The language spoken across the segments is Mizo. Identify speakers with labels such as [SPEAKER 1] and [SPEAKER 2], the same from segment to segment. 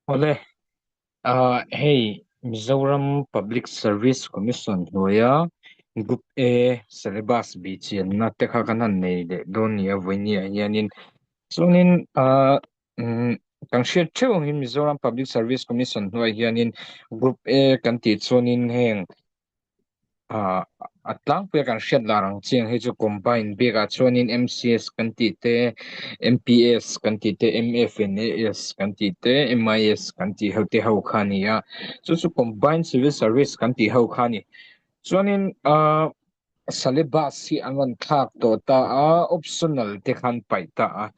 [SPEAKER 1] Awle, hei Mizoram Public Service Commission hnuaia Group A syllabus bih chianna te kha kan han nei leh dawn nia vawinia hianin chuanin kan hriat theuh angin Mizoram Public Service Commission hnuaiah hianin Group A kan tih chuanin heng A tlangpuia kan hriat lar ang chiang hi chu combine bikah chuanin MCS kan tih te, MPS kan tih te, MFNAS kan tih te, MIS kan tih ho te ho kha a ni a. Chu chu combine civil service kan tih ho kha a ni. Chuanin ah syllabus hi an rawn thlak tawh ta a, optional te khan paih ta a.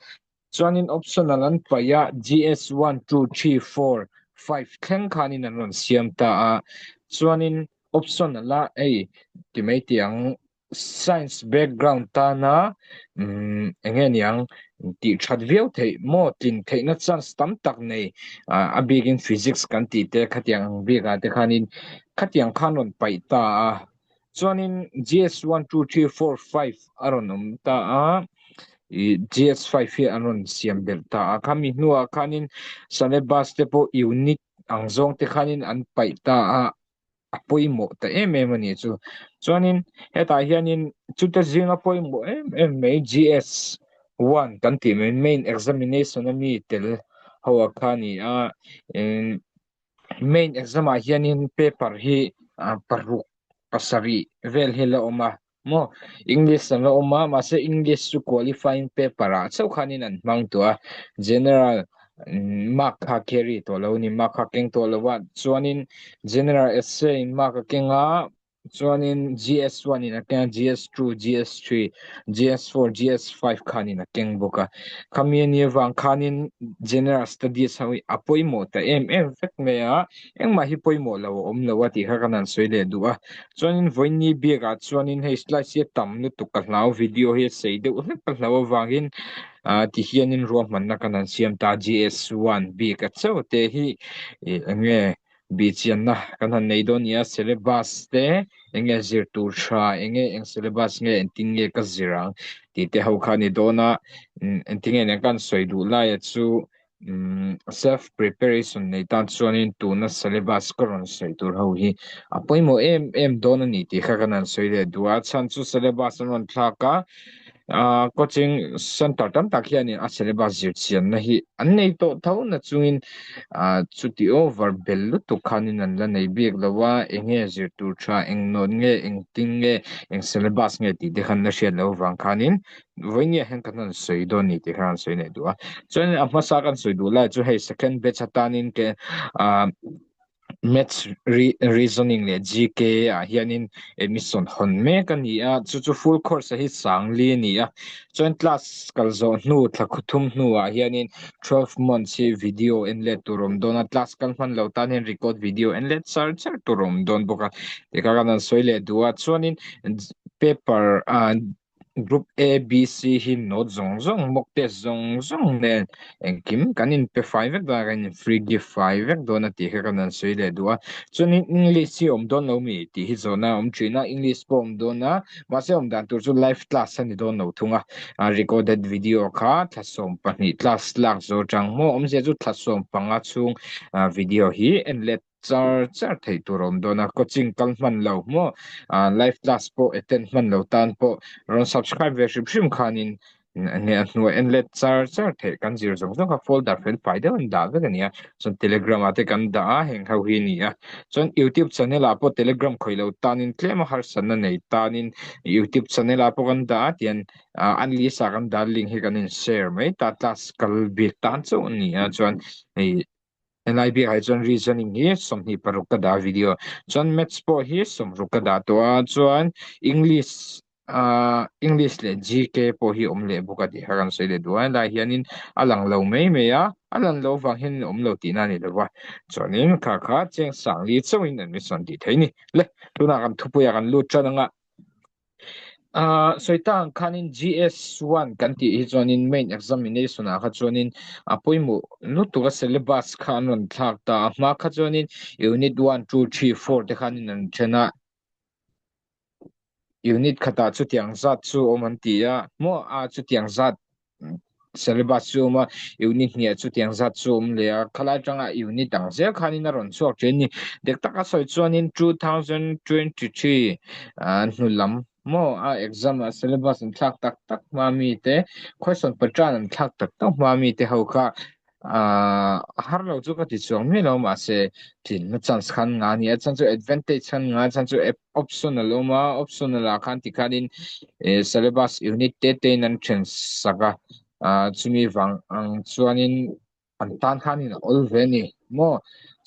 [SPEAKER 1] Chuanin optional an paih a, GS one, two, three, four, five thleng khanin an rawn siam ta a. Chuanin optional a hei ti mai tih ang science background tana umm eng nge niang tih that viau theih maw tlin theihna chance tam tak nei a bikin physics kan tih te khatiang ang bikah te khanin khatiang khan rawn paih ta a. Chuanin GS one, two, three, four, five a rawn awm ta a, ih GS five hi an rawn siam belh ta a. Khami hnuah khanin syllabus te pawh unit ang zawng te khanin an paih ta a, a pawimawh ta em em a nih chu. Chuanin hetah hianin chute zinga pawimawh em em mai GS one kan tih mai main examination a mi tel ho a kha a ni a, Main exam ah hianin paper hi paruk pasarih vel hi la awm a maw English an la awm a mahse English chu qualifying paper ah chauh khanin an hmang tawh a general mark kha carry tawh lo a ni mark kha keng tawh lo a chuanin general essay in mark a keng a. Chuanin GS one in a keng a, GS two, GS three, GS four, GS five khanin a keng bawk a. Khami a nih avang khanin General Studies ho hi a pawimawh ta em em vek mai a, engmah hi pawimawh lo a awm lo a tih kha kan han sawi leh duh a. Chuanin vawiini biakah chuanin hei slides hi a tam lutuk ka hlau, video hi a sei deuh hlek ka hlau avangin ti hianin ruahmanna kan han siam ta GS one bik a chauh te hi eng nge Bihchianna kan han nei dawn nia, syllabus te eng nge zir tur tha, eng nge eng syllabus nge engtin nge ka zir ang tih te ho kha a ni dawn a, engtin nge nen kan sawi duh laia chu self preparation nei tan chuanin tuna syllabus ka rawn sawi tur ho hi a pawimawh em em dawn a ni tih kha kan han sawi leh duh a, chhan chu syllabus an rawn thlak a. Ah coaching center tam tak hianin a syllabus zir chianna hi an nei tawh tho na chungin ah chuti over bel lutuk khanin an la nei bik lo a, eng nge zir tur tha, eng nawt nge, engtin nge, eng syllabus nge tih te khan la hriat loh avang khanin vawinia hian kan han sawi dawn ni tih khan an sawi leh duh a. Chuanin a hmasa kan sawi duh lai chu hei second batch atanin ke ah Maths reasoning leh GK ah hianin admission hawn mek a ni a, chu chu full course a hi sangli a ni a, chuan class kal zawh hnu thla khuthum hnuah hianin 12 months hi video en let tur a awm dawn a, class kal hman lo tan hian record video en let char char tur a awm dawn bawk a, tikha kan han sawi leh duh a, chuanin paper ah Group A, B, C hi note zawng zawng, mock test zawng zawng nen engkim kan inpe fai vek dawn a, kan in free gift fai vek dawn a tih kha kan han sawi leh duh a. Chuanin English hi awm dawn lo mi tih hi zawhna a awm thin a, English pawh awm dawn a, mahse awm dan tur chu live class a ni dawn lo thung a, recorded video kha thla 12 class lak zawh atang maw awmzia chu thla 15 chhung video hi en let char char theih tur a awm dawn a, coaching kal hman lo maw ah live class pawh attend hman lo tan pawh rawn subscribe ve hrim hrim khanin enge a hnuai en let char char theih kan zir zawng zawng kha folder fel fai deuh an dah vek a ni a, chuan telegram ah te kan dah a heng ho hi a ni a, chuan youtube channel ah pawh telegram khawih lo tanin tlem a harsatna nei tanin youtube channel ah pawh kan dah a tian ah an list ah kan dah link hi kan in share mai ta class kal bik tan chauh a ni a chuan hei. Helai biakah hi chuan reasoning hi 26 ka dah video chuan maths pawh hi 60 ka dah tawh a chuan english ah english leh gk pawh hi awm leh bawk a tih kha kan sawi leh duh a helai hianin a lang lo mai mai a a lan loh vang hian awm lo tihna a ni lo va chuanin kha kha cheng sangli chauhin admission tih theih a ni le tunah kan thupuiah kan lut tan ang a. Ah sawi ta ang khanin GS1 kan tih hi chuanin main examination ah kha chuanin a pawimawh lutuk a syllabus kha an rawn thlak ta a hma kha chuanin unit 1 2 3 4 te khanin an then a unit khatah chutiang zat chu awm an ti a maw a chutiang zat. syllabus chu a awm a, unit hnih ah chutiang zat chu a awm leh a, khalai atanga unit ang zel khanin a rawn chhuak thin a ni. Dik taka sawi chuanin 2023 ah hnu lam maw a exam ah syllabus an thlak tak tak hma mi te question pattern an thlak tak tak hma mi te ho kha ah har lo chu ka ti chuang miah lo mahse tlinna chance khan nga a ni a chhan chu advantage khan nga a chhan chu optional a awm a optional ah khan tikhanin eh syllabus unit te te in an then sak a ah chumi vang ang chuanin an tan khanin a awl ve a ni maw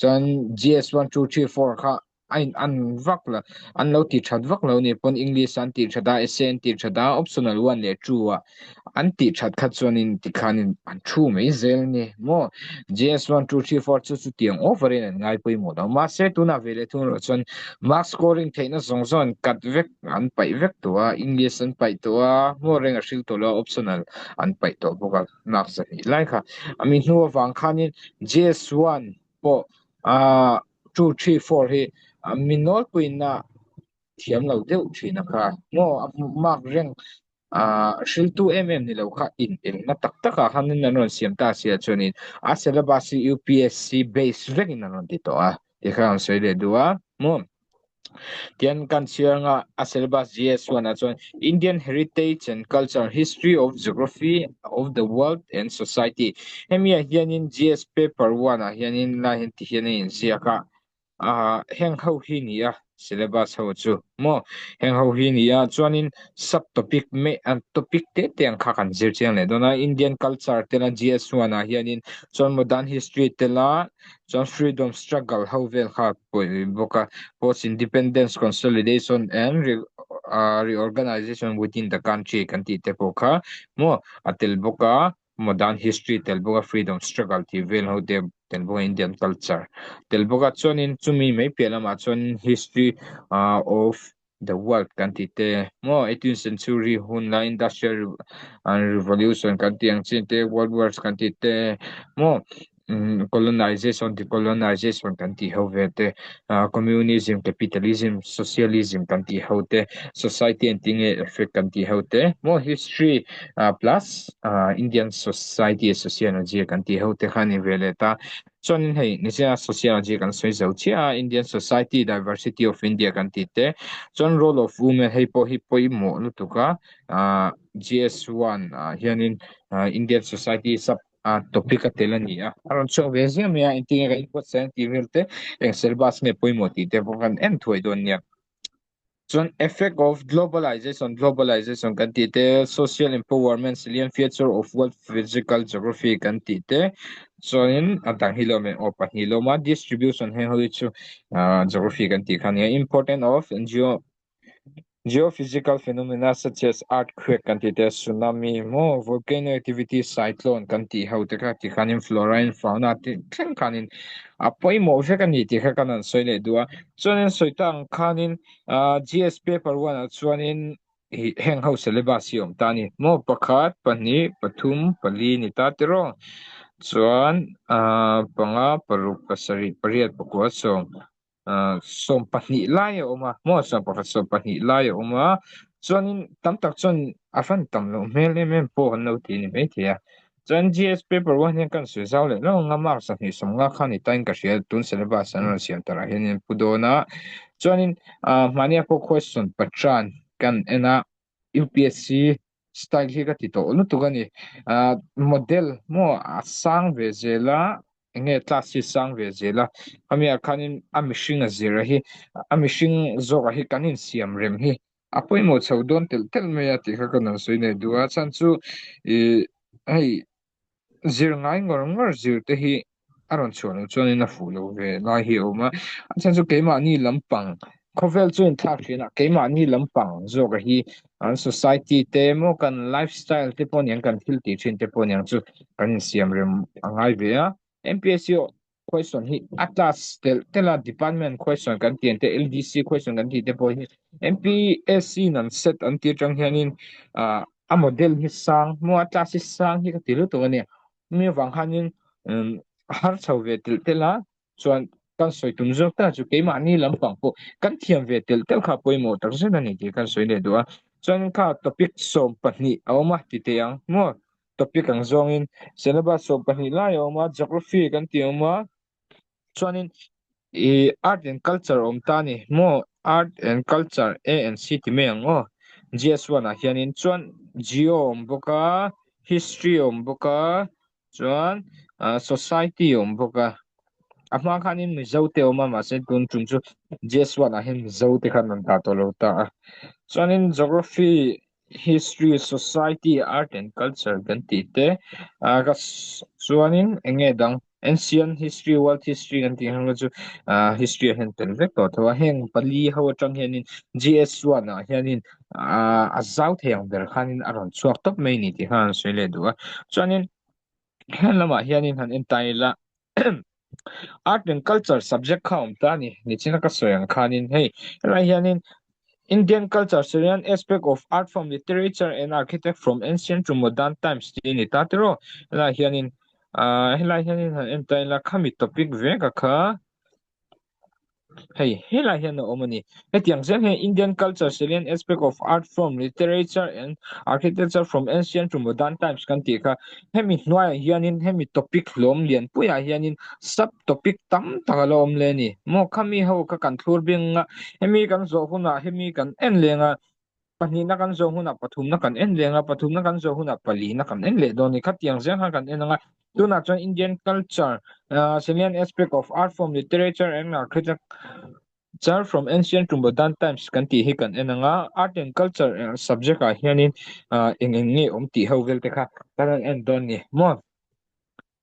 [SPEAKER 1] chuan GS 1 2 3 4 kha a in an vak lo an lo tih that vak lo ni pawn English an tih that a essay an tih that a optional 1 leh 2 ah an tih that kha chuanin tikhanin an thu mai zel a ni maw GS 1 2 3 4 chu chutiang over in an ngai pawimawh lo mahse tunah ve leh thung erawh chuan mark scoring theihna zawng zawng an cut vek an paih vek tawh a English an paih tawh a maw reng a hril tawh lo a optional an paih tawh bawk a mark zahnih lai kha ami hnu avang khanin GS 1 pawh ah 2 3 4 hi mi nawlpuiin a thiam lo deuh thin a kha maw a mark reng ah hriltu em em ni lo kha in elna tak tak ah khan an rawn siam ta sia chuanin a syllabus hi UPSC base vekin an rawn ti tawh a ti kha an sawi leh duh a maw tian kan chhiar anga a syllabus GS 1 ah chuan Indian heritage and culture history of geography of the world and society hemi ah hianin GS paper 1 ah hianin lai hian ti hian a inziak a ah heng ho hi ni a syllabus ho chu maw heng ho hi ni a chuanin sub topic me an topic te te ang kha kan zir chiang leh dawn a Indian culture te la GS 1 ah hianin chuan modern history te la chuan freedom struggle ho vel kha pawih bawk a post independence consolidation and re ah reorganization within the country kan tih te pawh kha maw a tel bawk a. Modern history tel bawk a freedom struggle tih vel ho te tel bawk a Indian culture tel bawk a chuanin chumi mai piah lamah chuan history ah of the world kan tih te maw eighteenth century hun lai industrial revolution kan tih ang chi te world wars kan tih te maw umm colonization decolonization kan tih ho ve te ah communism capitalism socialism kan tih ho te society an tih nge effect kan tih ho te maw history ah plus ah Indian society sociology kan tih ho te kha a ni ve leh ta chuanin hei nichina sociology kan sawi zo chiah a Indian society diversity of India kan tih te chuan role of women hei pawh hi pawimawh lutuk a ah GS 1 ah hianin ah Indian society sub a topic a tel a ni a a rawn chhuak ve ziah mai a engtin nge kan inbuatsaih ang tih vel te eng syllabus nge pawimawh tih te pawh kan en thuai dawn nia chuan effect of globalization globalization kan tih te social empowerment salient feature of world physical geography kan tih te chuanin a dang hi lawm aw pahnih lawm a distribution heng ho hi chu ah geography kan tih kha nia important of geo Geophysical phenomena such as earthquake kan tih te, tsunami maw, volcano activity, cyclone kan tih ho te kha tikhanin flora and fauna te thleng khanin a pawimawh vek a ni tih kha kan han sawi leh duh a. Chuanin sawi ta ang khanin ah GS paper 1 ah chuanin ih heng ho syllabus hi a awm ta a ni maw, pakhat, pahnih, pathum, pali ni ta tiraw chuan ah panga, paruk, pasarih, pariat, pakua, sawm 22 lai a awm a maw 11 22 lai a awm a chuanin tam tak chuan a hran tam loh hmel em em pawh an lo ti a ni maithei a chuan GS paper 1 hian kan sawi zau leh lo anga mark 25 kha ni tain ka hria tun syllabus an rawn siam tarah hian an pu dawn a chuanin ah mahnia pawh question patran kan en a UPSC style hi ka ti tawh lutuk a ni ah model maw a sang ve zel a eng nge class hi sang ve zel a khami ah khanin a mihring a zir a hi a mihring zawk ah hi kan insiam rem hi a pawimawh chho dawn telh telh mai a tih kha ka rawn sawi nei duh a chhan chu ih hei zir ngai ngawr ngawr zir te hi a rawn chhuah loh chuanin a fuh lo ve lai hi a awm a a chhan chu keimahni lampang khawvel chu inthlak thin a keimahni lampang zawk a hi an society te emaw kan lifestyle te pawh aniang kan thil tih thin te pawh aniang chu kan insiam rem a ngai ve a MPSC question hi a class telh telh a department question kan tih ang te LDC question kan tih te pawh hi MPSC in an set an tih atang hianin ah a model hi sang maw a class hi sang hi ka ti lutuk a nia mi avang khanin umm a har chho ve telh telh a chuan kan sawi tum zawk ta chu keimahni lampang pawh kan thiam ve telh telh kha pawimawh tak zet a ni tih kan sawi leh duh a chuan kha topic 12 a awm a ti teh ang maw. Topic ang zawngin syllabus 12 lai a awm a, geography kan tih a awm a, chuanin ih art and culture a awm ta a ni maw art and culture A and C ti mai ang aw G_S one ah hianin chuan geo a awm bawk a history a awm bawk a chuan ah society a awm bawk a a hma khanin mizo te a awm a mahse tun tum chu G_S one ah hian mizo te khan an dah tawh lo ta a chuanin geography history, society, art and culture kan tih te ah ka chuanin eng nge dang ancient history, world history kan tih ang chu ah history ah hian tel vek tawh tho a heng pali ho atang hianin G_S one ah hianin ah a zau thei ang ber khanin a rawn chhuak tawp mai a ni tih khan an sawi leh duh a chuanin heng lamah hianin han en ta ila Art and culture subject kha awm ta a ni. Nichina ka sawi ang khanin hei helai hianin Indian culture Syrian aspect of art form literature and architect from ancient to modern times tih a ni ta tiraw. Helai hianin ah helai hianin han en ta ila khami topic vek a kha Hei helai hian a awm a ni. Hetiang zel hian Indian culture salient aspect of art form, literature and architecture from ancient to modern times kan tih kha hemi hnuaiah hianin hemi topic hlawm lianpuiah hianin sub topic tam tak a la awm leh a ni. Maw khami ho kha kan thlur bing a, hemi kan zawh hunah hemi kan en leng a, Pahnihna kan zawh hunah pathumna kan en leng a, pathumna kan zawh hunah palihna kan en leh dawn a ni. Khatiang zel khan kan en ang a, tunah chuan Indian culture, Salient aspect of art form, literature and architecture from ancient to modern times kan tih hi kan en ang a, art and culture subject ah hianin eng eng nge awm tih ho vel te kha kan rawn en dawn a ni maw.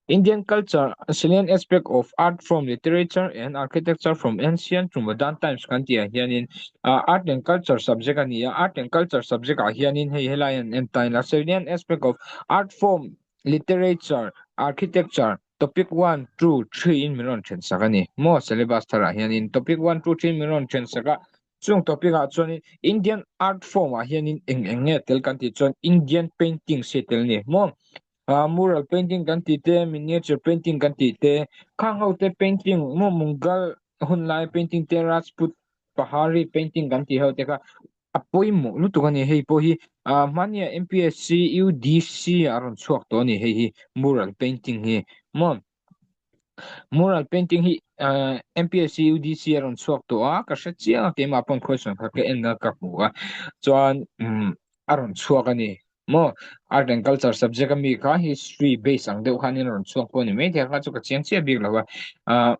[SPEAKER 1] Indian culture, salient aspect of art form, literature and architecture from ancient to modern times kan tih ah hianin ah art and culture subject a ni a, art and culture subject ah hianin hei helai an en ta ila salient aspect of art form, literature, architecture topic one, two, three in min rawn then sak a ni maw syllabus thar ah hianin topic one, two, three in min rawn then sak a, chung topic ah chuanin Indian art form ah hianin eng eng nge tel kan tih chuan Indian paintings hi a tel a ni maw. Ah mural painting kan tih te miniature painting kan tih te khang ho te painting maw Mughal hun lai painting te Rajput Pahari painting kan tih ho te kha a pawimawh lutuk a ni hei pawh hi ah hmania M_P_S_C U_D_C ah a rawn chhuak tawh a ni hei hi mural painting hi maw mural painting hi ah M_P_S_C U_D_C a rawn chhuak tawh a ka hre chiang a keimah pawn question kha ka en a ka hmu a chuan umm a rawn chhuak a ni. Maw Art and Culture subject a mi kha history base ang deuh khan in a rawn chhuak pawh a ni maithei a kha chu ka chiang chiah bik lo a ah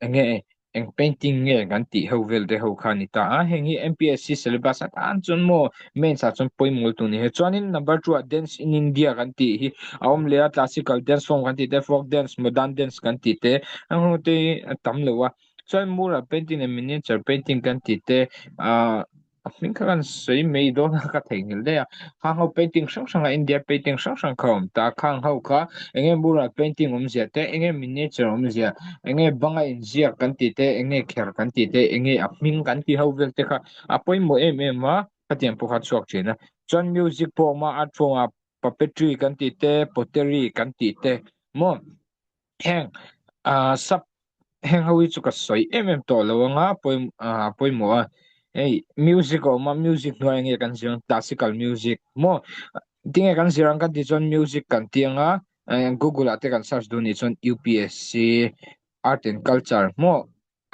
[SPEAKER 1] eng nge eng painting nge kan tih ho vel te ho kha a ni ta a heng hi M_P_S_C syllabus atan chuan maw mains ah chuan pawimawh tur a ni he chuanin number two ah dance in India kan tih hi a awm leh a classical dance form kan tih te folk dance modern dance kan tih te heng ho te hi a tam lo a chuan mural painting leh miniature painting kan tih te ah. A hming kha kan sawi mai dawn a ka theihnghilh daih a, khang ho painting hrang hrang a India painting hrang hrang kha a awm ta, khang ho kha eng nge mural painting awmzia te, eng nge miniature awmzia, eng nge banga inziak kan tih te, eng nge kher kan tih te, eng nge a hming kan tih ho vel te kha a pawimawh em em a, khatiang pawh kha a chhuak thin a, chuan music pawh a awm a, art form ah puppetry kan tih te, pottery kan tih te maw heng ah sap heng ho hi chu ka sawi em em tawh lo anga ah pawimawh a hei music a awm a music hnuai ah nge kan zir ang classical music maw tinge kan zir ang kan tih chuan music kan tih anga google ah te kan search duh anih chuan U_P_S_C art and culture maw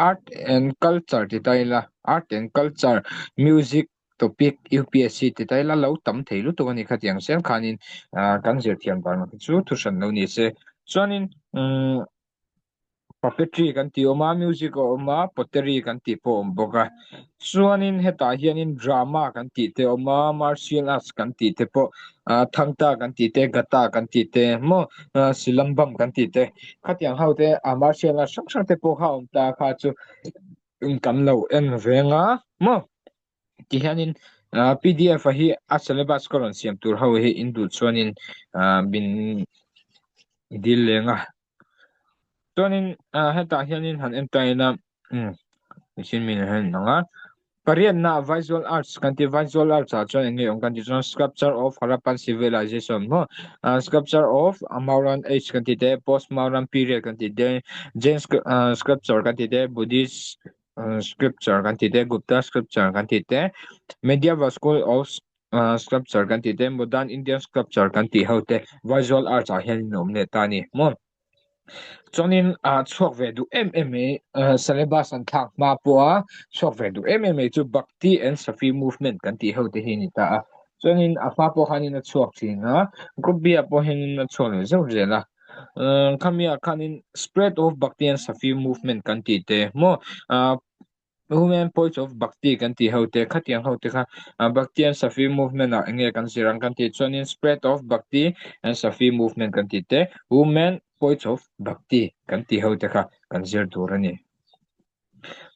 [SPEAKER 1] art and culture ti ta ila art and culture music topic U_P_S_C ti ta ila lo tam thei lutuk a ni khatiang zel khanin ah kan zir thiam dan ang chu thu hran lo ni se chuanin umm puppetry kan tih awm a music a awm a pottery kan tih pawh a awm bawk a chuanin hetah hianin drama kan tih te a awm a martial arts kan tih te pawh ah thangta kan tih te gata kan tih te maw ah silambam kan tih te khatiang ho te ah martial arts hrang hrang te pawh kha a awm ta kha chu kan lo en veng a maw ti hianin ah P_D_F a hi a syllabus ka rawn siam tur ho hi in duh chuanin ah min dil leng a chuanin ah hetah hianin han en ta ila umm machine min a han ang a pariatna visual arts kan tih visual arts ah chuan eng nge awm kan tih chuan sculpture of Harappan civilization maw ah sculpture of Mauryan age kan tih te post Mauryan period kan tih te Jain sculpture kan tih te Buddhist scripture kan tih te Gupta scripture kan tih te medieval school of. Sculpture kan tih te, Modern Indian Sculpture kan tih ho te Visual Arts ah hian in awm leh ta a ni maw. Chuanin ah chhuak ve duh em em mai syllabus an thlak hma pawha chhuak ve duh em em mai chu Bhakti and Sufi movement kan tih ho te hi a ni ta a. Chuanin a hma pawh khanin a chhuak thin a, Group B ah pawh hianin a chhuak leh zeuh zel a. Khami ah khanin Spread of Bhakti and Sufi movement kan tih te maw Women Poets of Bhakti kan tih ho te, khatiang ho te kha Bhakti and Sufi movement ah enge kan zir ang kan tih chuanin Spread of Bhakti and Sufi movement kan tih te, Women Poets of Bhakti kan tih ho te kha kan zir tur a ni.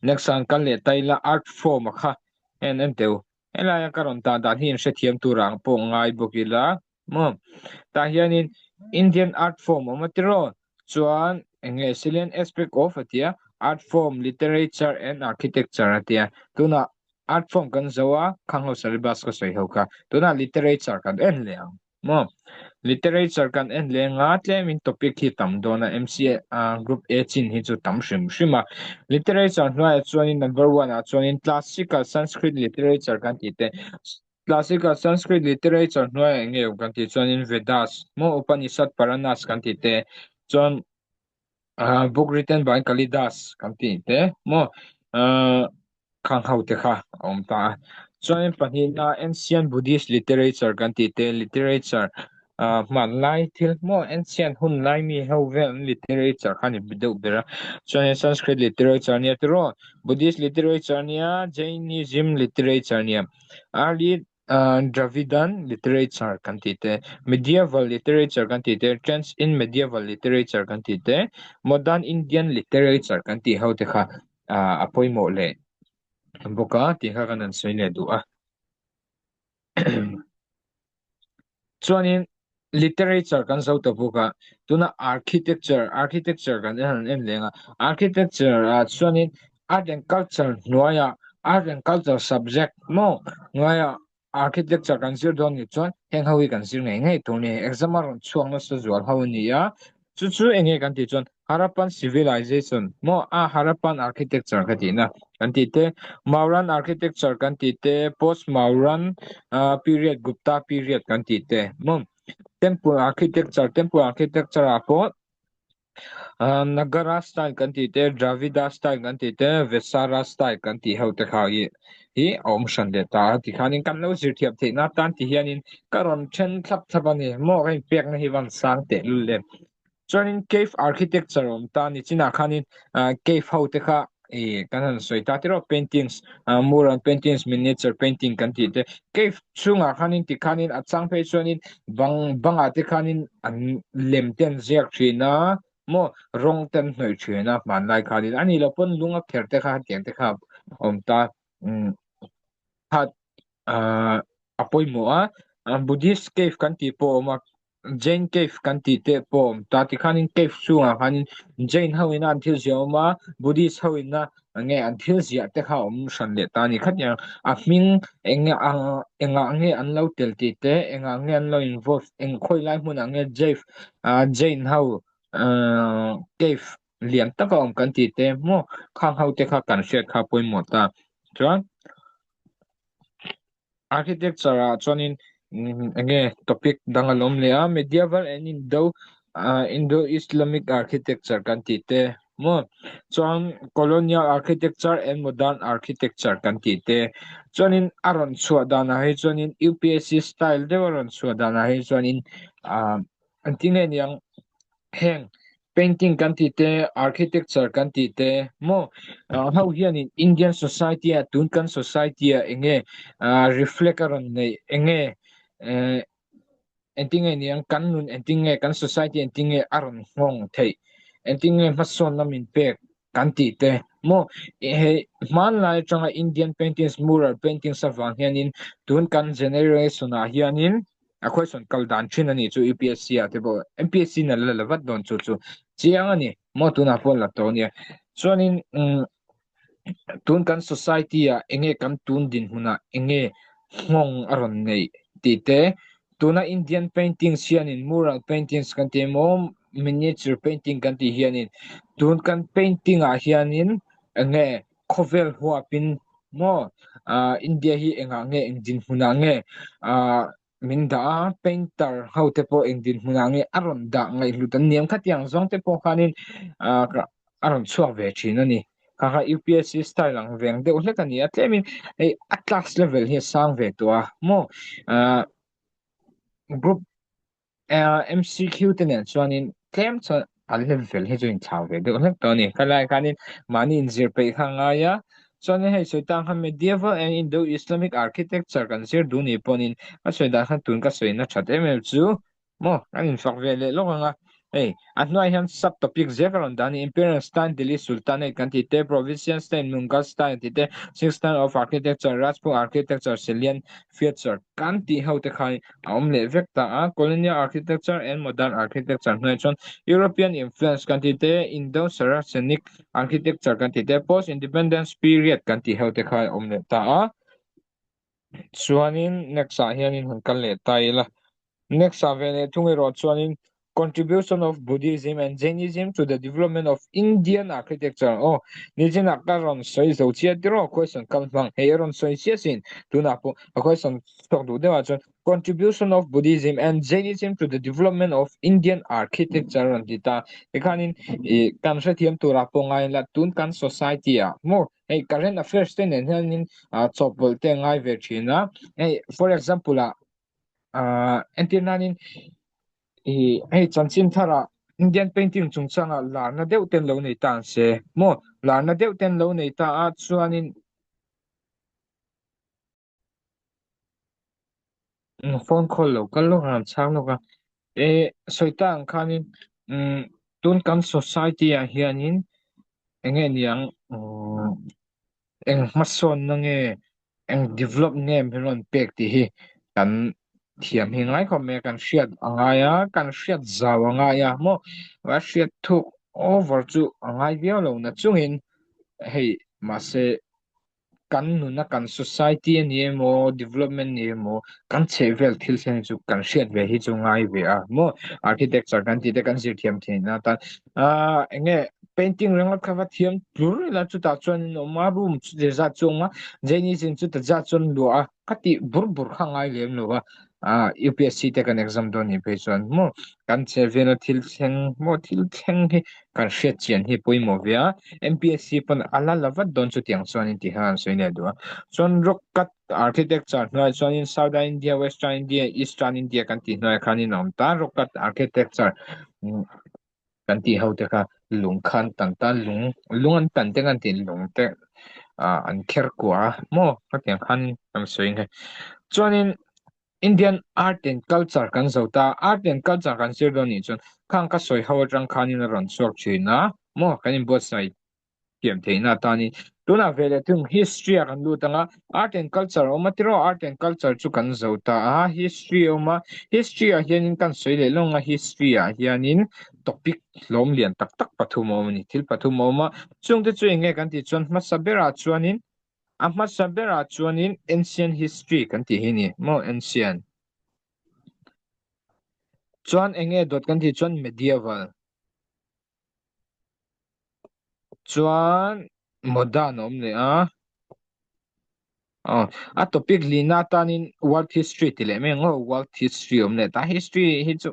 [SPEAKER 1] Next ah kan leh ta ila art form a kha en en teu. Helaia ka rawn tah dan hi in hrethiam tur ang pawh ngai bawk ila Maw? Tah hianin Indian art form awm a tiraw? Chuan eng nge salient aspect of a tia, art form, literature and architecture a tia. Tunah art form kan zo a, khang ho syllabus ka sawi ho kha. Tunah literature kan en leh ang. Maw? Literature kan en leh anga tlemin topic hi tam dawn a, MCA group A chin hi chu tam hrim hrim a. Literature hnuaiah chuanin number one ah chuanin classical Sanskrit literature kan tih te, Classical Sanskrit literature hnuaiah eng nge awm kan tih chuanin Vedas, maw Upanishad Puranas kan tih te, chuan book written by Kalidas kan tih te, maw khang ho te kha a awm ta a. Chuanin pahnihna Ancient Buddhist literature kan tih te, literature hmanlai thil maw ancient hun lai mi ho vel an literature kha a ni deuh ber a. Chuanin Sanskrit literature nia tiraw, Buddhist literature nia, Jainism literature nia. Early Dravidian literature kan tih te, Medieval literature kan tih te, Trends in Medieval literature kan tih te, Modern Indian literature kan tih ho te kha a pawimawh leh bawk a tih kha kan han sawi leh duh a. Chuanin literature kan zo ta bawk a, tuna architecture, architecture kan en en leng a, architecture ah chuanin art and culture hnuaiah art and culture subject maw hnuaiah architecture kan zir dawn nih chuan heng ho hi kan zir ngei ngei tur a ni, exam a rawn chhuak nasa zual ho a ni a, chu chu eng nge kan tih chuan Harappan civilization maw a Harappan architecture ka tihna kan tih te, Mauryan architecture kan tih te, post Mauryan period Gupta period kan tih te maw temple architecture temple architecture ah pawh Nagara style kan tih te, Dravida style kan tih te, Vesara style kan tih ho te kha hi hi a awm hran leh ta a tikhanin kan lo zir thiam theihna atan ti hianin ka rawn then thlap thlap a ni maw ka inpekna hi van sang tehlul em. Chuanin cave architecture awm ta ni chinah khanin cave ho te kha ih kan han sawi ta tiraw paintings mural paintings miniature painting kan tih te cave chhungah khanin tikhanin a chang phei chuanin bang bangah te khanin an lem te an ziak thin a maw rawng te an hnawih thin a hmanlai khanin a nih loh pawn lung a kher te kha hetiang te kha awm ta umm khat a pawimawh a Buddhist cave kan tih pawh a awm a. Jain cave kan tih te pawh a awm ta tikhanin cave chhungah khanin Jain ho ina an thil ziah a awm a Buddhist ho ina enge an thil ziah te kha a awm hran leh ta a ni khatiang a hming enge ang engah nge an lo tel tih te engah nge an lo involve eng khawi lai hmunah nge jave ah Jain ho ahh cave lian tak a awm kan tih te maw khang ho te kha kan hriat kha pawimawh ta chuan. Architecture ah chuanin enge topic dang a lawm leh a medieval and Indo ah Indo Islamic architecture kan tih te maw chuan colonial architecture and modern architecture kan tih te chuanin a rawn chhuah danah hi chuanin U_P_S_C style deuh a rawn chhuah danah hi chuanin ah engtin nge niang heng painting kan tih te architecture kan tih te maw ho hianin Indian society ah tun kan society ah eng nge ah reflect a rawn neih eng nge eh engtin nge niang kan nun engtin nge kan society engtin nge a rawn nghawng theih engtin nge hmasawnna min pek kan tih te maw hei hmanlai atanga Indian paintings mural paintings avang hianin tun kan generation ah hianin a question kal dan thin a nih chu UPSC ah te pawh MPSC in a la la vat dawn chu chu chiang a ni maw tunah pawh la tawh a nia chuanin umm tun kan society ah enge kan tun dinhmunah enge nghawng a rawn neih tih te tuna Indian paintings hianin mural paintings kan tih emaw miniature painting kan tih hianin tun kan painting ah hianin enge khawvel huapin maw. India hi engah nge eng dinhmunah nge min dah a, painter ho te pawh eng dinhmunah nge a rawn dah ngaihhlut an niam khatiang zawng te pawh khanin a rawn chhuak ve thin a ni. Kha kha UPSC style ang veng deuh hlek a ni a, tlemin hei a class level hi a sang ve tawh a maw group MCQ te nen chuanin tlem chuan a level hi chu inthlau ve deuh hlek tawh a ni. Khalai khanin mahni inzir peih kha a ngai a, chuanin hei sawi tang khan Medieval and Indo-Islamic architecture kan zir duh ni pawhin ka sawi dan khan tun ka sawina that em em chu maw kan infak ve leh lawk ang a. Hei a hnuai hian sub topic zel ka rawn dah a ni Imperial Style, Delhi Sultanate kan tih te, Provincial Style, Mughal Style tih te, Six Style of Architecture, Rajput Architecture, Salient Feature kan tih ho te khan a awm leh vek ta a, Colonial Architecture and Modern Architecture hnuaiah chuan European influence kan tih te, Indo-Saracenic Architecture kan tih te, Post-Independence period kan tih ho te kha a awm leh ta a. Chuanin next ah hianin han kal leh ta ila. Next ah ve leh thung erawh chuanin Contribution of Buddhism and Jainism to the development of Indian architecture aw nichinah ka rawn sawi zo chiah tiraw question kal hmang hei a rawn sawi chiah sin tunah pawh a question chhuak duh deuhah chuan Contribution of Buddhism and Jainism to the development of Indian architecture a rawn ti ta tikhanin ih kan hrethiam turah pawh ngai la tun kan society ah maw hei current affairs te nen hianin ah chawhpawlh te a ngai ve thin a hei for example ah ah entir nanin Ih hei chanchin tharah Indian painting chungchangah larna deuh ten lo nei ta ang se maw larna deuh ten lo nei ta a chuanin phone call lo kal lawk a an chhang lawk a eh sawi ta ang khanin umm tun kan society ah hianin eng nge niang umm eng hmasawnna nge eng develop nge min rawn pek tih hi kan thiam hi ngai khawp mai a kan hriat a ngai a kan hriat zau a ngai a maw a hriat thuk over chu a ngai viau lo na chungin hei mahse kan nuna kan society a ni emaw development ni emaw kan chhehvel thil thleng chu kan hriat ve hi chu ngai ve a maw architecture kan tih te kan zir thiam theih na atan ah eng nge painting ringawt kha va thiam tlur ila chutah chuan an awm a room chuti zat chu a awm a Jainism chuta zat chuan luah a ka tih bur bur kha a ngai lem lo a ah UPSC te kan exam dawn nih phei chuan maw kan chhehvela thil thleng maw thil thleng hi kan hriat chian hi pawimawh ve a MPSC pawn a la la vat dawn chutiang chuan in ti khan an sawi leh duh a chuan rock cut architecture hnuaiah chuanin Southern India Western India Eastern India kan tih hnuaiah khanin a awm ta rock cut architecture kan tih ho te kha lung khan tan ta lung lung an tan te kan tih lung te ah an kher kuah a maw khatiang khan kan sawi nghe chuanin Indian art and culture kan zo ta art and culture kan zir dawn nih chuan khang ka sawi ho atang khanin a rawn chhuak thin a maw kan inbuatsaih thiam theihna atanin tunah ve leh thung history ah kan lut ang a art and culture a awm a tiraw art and culture chu kan zo ta a history a awm a history ah hianin kan sawi leh lawng a history ah hianin topic hlawm lian tak tak pathum a awm a ni thil pathum a awm a chungte chu eng nge kan tih chuan hmasa berah chuanin a hmasa berah chuanin ancient history kan tih hi a ni maw ancient chuan eng nge dawt kan tih chuan medieval. Chuan modern a awm leh a aw a topic lihna atanin world history ti leh mai ang aw world history a awm leh ta history hi chu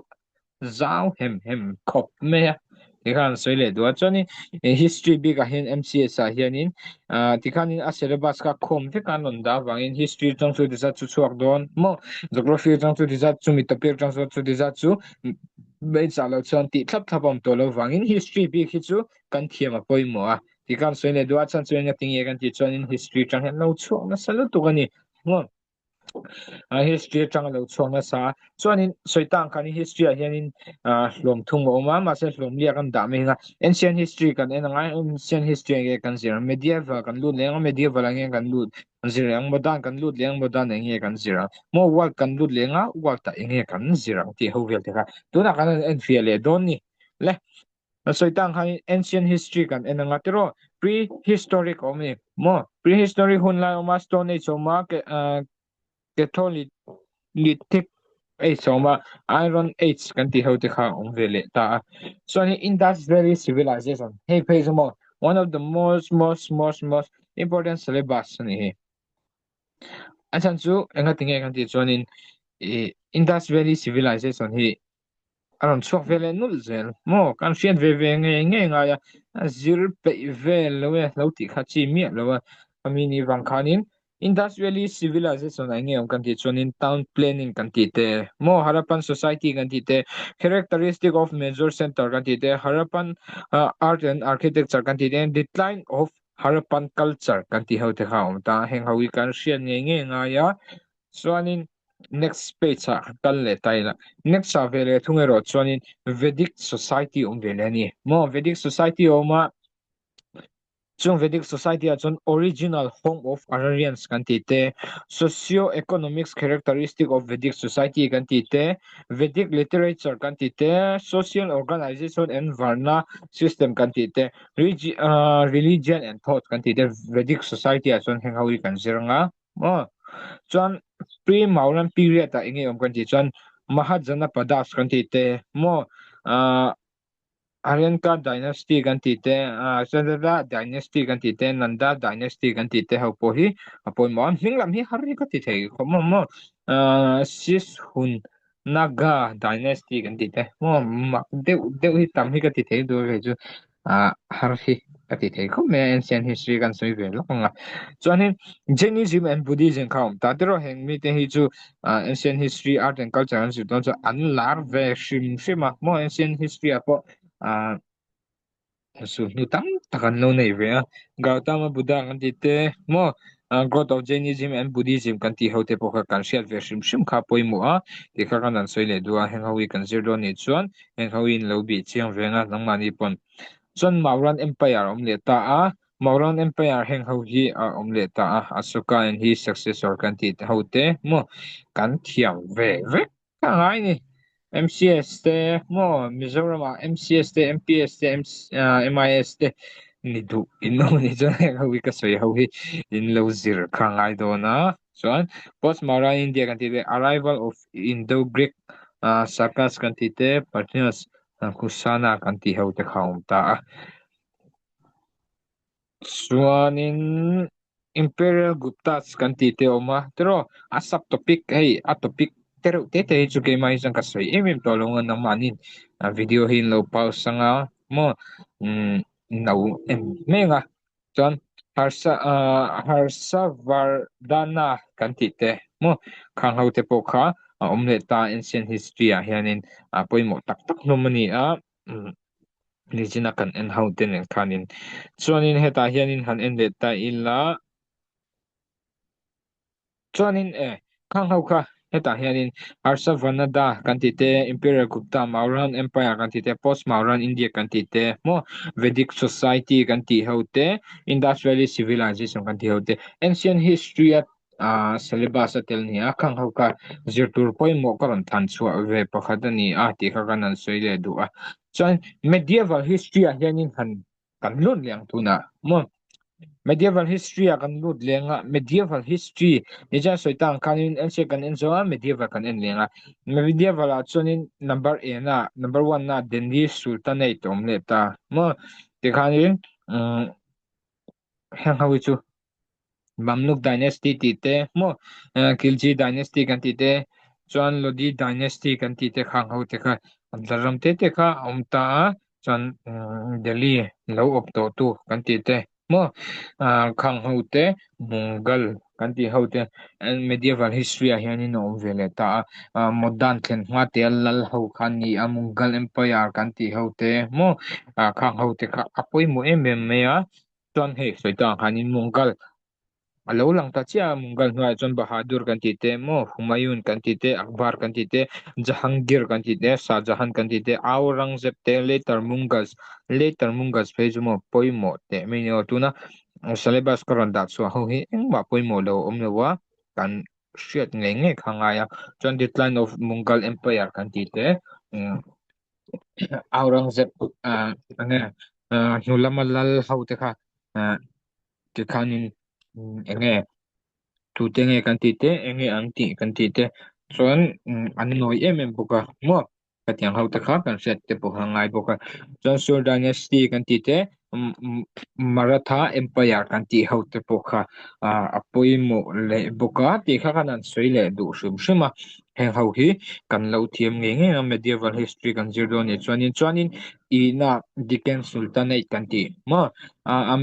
[SPEAKER 1] zau hem hem khawp mai a tikhan an sawi leh duh a chuanin history bikah hian M_C_S ah hianin ah tikhanin a syllabus kha khawm vek a an rawn dah avangin history atang chu ti zat chu chhuak dawn maw geography atang chu ti zat chumi topic atang chuan chuti zat chu. Hmeichhia lo chuan tih thlap thlap a awm tawh lo vangin history bik hi chu kan thiam a pawimawh a, ti khan sawi leh duh a chhan chu eng ati nge kan tih chuanin history atang hian lo chhuak nasa lutuk a ni maw a history atang a lo chhuak nasa a chuanin sawi ta ang khanin history ah hianin ah hlawm thum a awm a mahse hlawm liak an dah mai ang a ancient history kan en ang a ancient history ah nge kan zir ang medieval kan lut leh ang a medieval ah nge kan lut zir ang modern kan lut leh ang modern eng nge kan zir ang maw world kan lut leh anga world ah eng nge kan zir ang tih ho vel te kha tunah kan han en fiah leh dawn ni le a sawi tang khan ancient history kan en anga tiraw prehistoric awm ni maw prehistoric hun lai awm a stone age awm a ke ah catholic lithic age awm a iron age kan tih ho te kha awm ve leh ta a chuan in Indus Valley civilization hei phei chu maw one of the most most most most important syllabus a ni hi. A chhan chu enga tinge kan tih chuanin ih Indus Valley Civilization hi a rawn chhuak ve leh nulh zel maw kan hriat ve ve ngei ngei ngai a, a zir peih vel lo e lo tih kha chi miah lo a, ami ni vang khanin Indus Valley Civilization ah enge awm kan tih chuanin town planning kan tih te maw Harappan society kan tih te characteristic of major center kan tih te Harappan art and architecture kan tih te decline of Harappan culture kan tih ho te kha a awm ta a, heng ho hi kan hriat ngei ngei ngai a, chuanin next page ah kal leh ta ila, next ah ve leh thung erawh chuanin Vedic society awm ve leh a ni maw, Vedic society a awm a, chung Vedic society ah chuan original home of Aryans kan tih te, socio economics characteristic of Vedic society kan tih te, Vedic literature kan tih te, social organization and varna system kan tih te, Religion and thought kan tih te Vedic society ah chuan heng ho hi kan zir anga maw chuan pre Mauryan period ah enge awm kan tih chuan Mahajanapadas kan tih te maw ah Haryanka dynasty kan tih te ah Chandra dynasty kan tih te Nanda dynasty kan tih te ho pawh hi a pawimawh a hming lam hi har hi ka ti thei khawp maw maw ah Sishun Naga dynasty kan tih te maw mak deuh deuh hi tam hi ka ti thei duh ve chu ah har hi ka ti thei khawp mai a ancient history kan sawi ve lawk ang a chuanin Jainism and Buddhism kha a awm ta tiraw heng mite hi chu ah ancient history art and culture an zir dawn chuan an lar ve hrim hrim a maw ancient history ah pawh ah Sulhnu tam tak an lo nei ve a, Gautama Buddha kan tih te maw Growth of Jainism and Buddhism kan tih ho te pawh kha kan hriat ve hrim hrim kha pawimawh a, tih kha kan han sawi leh duh a, heng ho hi kan zir dawn nih chuan heng ho hi in lo bih chiang veng a nangmahni pawn chuan Mauryan Empire a awm leh ta a, Mauryan Empire heng ho hi a awm leh ta a, Ashoka and his successor kan tih ho te maw kan thiam ve vek. Ka ngai ni. MCS te maw Mizoram ah MCS te MPS te MIS te ni duh in lo ni chuan heng ho hi ka sawi ho hi in lo zir kha ngai dawn a chuan post Mauryan India kan tih te arrival of Indo Greek Sakas kan tih te Parthians Kusana kan tih ho te kha a awm ta a chuanin Imperial Guptas kan tih te a awm a tiraw a sub topic hei a topic te reuh te te hi chu keimah hi chuan ka sawi em em tawh lo ang a nangmahni video hi an lo pause ang a maw umm no em mek a chuan Harsha ah Harshavardhana kan tih te maw khang ho te pawh kha a awm leh ta ancient history ah hianin a pawimawh tak tak hlawm a ni a umm. Nichina kan en ho te nen khanin chuanin hetah hianin han en leh ta ila chuanin e khang ho kha hetah hianin Harshavanada kan tih te Imperial Gupta Mauryan Empire kan tih te Post Mauryan India kan tih te maw Vedic Society kan tih ho te Indus Valley Civilization kan tih ho te Ancient History a ah syllabus a tel nia khang ho kha zir tur pawimawh ka rawn than chhuah ve pakhat a ni a tih kha kan han sawi leh duh a chuan medieval history ah hianin han kan lut leh ang tunah maw medieval history ah kan lut leng a medieval history ni chuan sawi ta ang khanin ancient kan en zawng a medieval kan en leng a medieval ah chuanin number en ah number one ah Delhi Sultanate a awm leh ta maw tikhanin umm heng ho hi chu Mamluk Dynasty tih te maw Khilji Dynasty kan tih te chuan Lodi Dynasty kan tih te khang ho te kha an ram te te kha a awm ta a chuan Delhi lo awp tawh tu kan tih te maw khang ho te Mughal kan tih ho te medieval history ah hianin a awm ve leh ta a modern thlen hma te a lal ho kha an ni a Mughal Empire kan tih ho te maw khang ho te kha a pawimawh em em mai a. Chuan hei sawi tah ang khanin Mughal a lo lang ta chiah a, Mughal hnuaiah chuan Bahadur kan tih te maw, Humayun kan tih te, Akbar kan tih te, Jahangir kan tih te, Shah Jahan kan tih te, Aurangzeb te, later Mughals, later Mughals phei chu maw pawimawh teh mai ni aw. Tuna syllabus ka rawn dah chhuah ho hi engmah pawimawh lo a awm lo a, kan hriat ngei ngei kha a ngai a. Chuan decline of Mughal Empire kan tih te, Aurangzeb ah enge ah hnu lama lal ho te kha ah tikhanin enge tute nge kan tih te enge an tih kan tih te chuan an nawi em em bawk a maw hetiang ho te kha kan hriat te pawh a ngai bawk a chuan Sur dynasty kan tih te. Maratha Empire kan tih ho te pawh kha a pawimawh leh bawk a tih kha khan an sawi leh duh hrim hrim a, heng ho hi kan lo thiam ngei ngei a medieval history kan zir dawn anih chuanin chuanin ina Deccan Sultanate kan tih maw a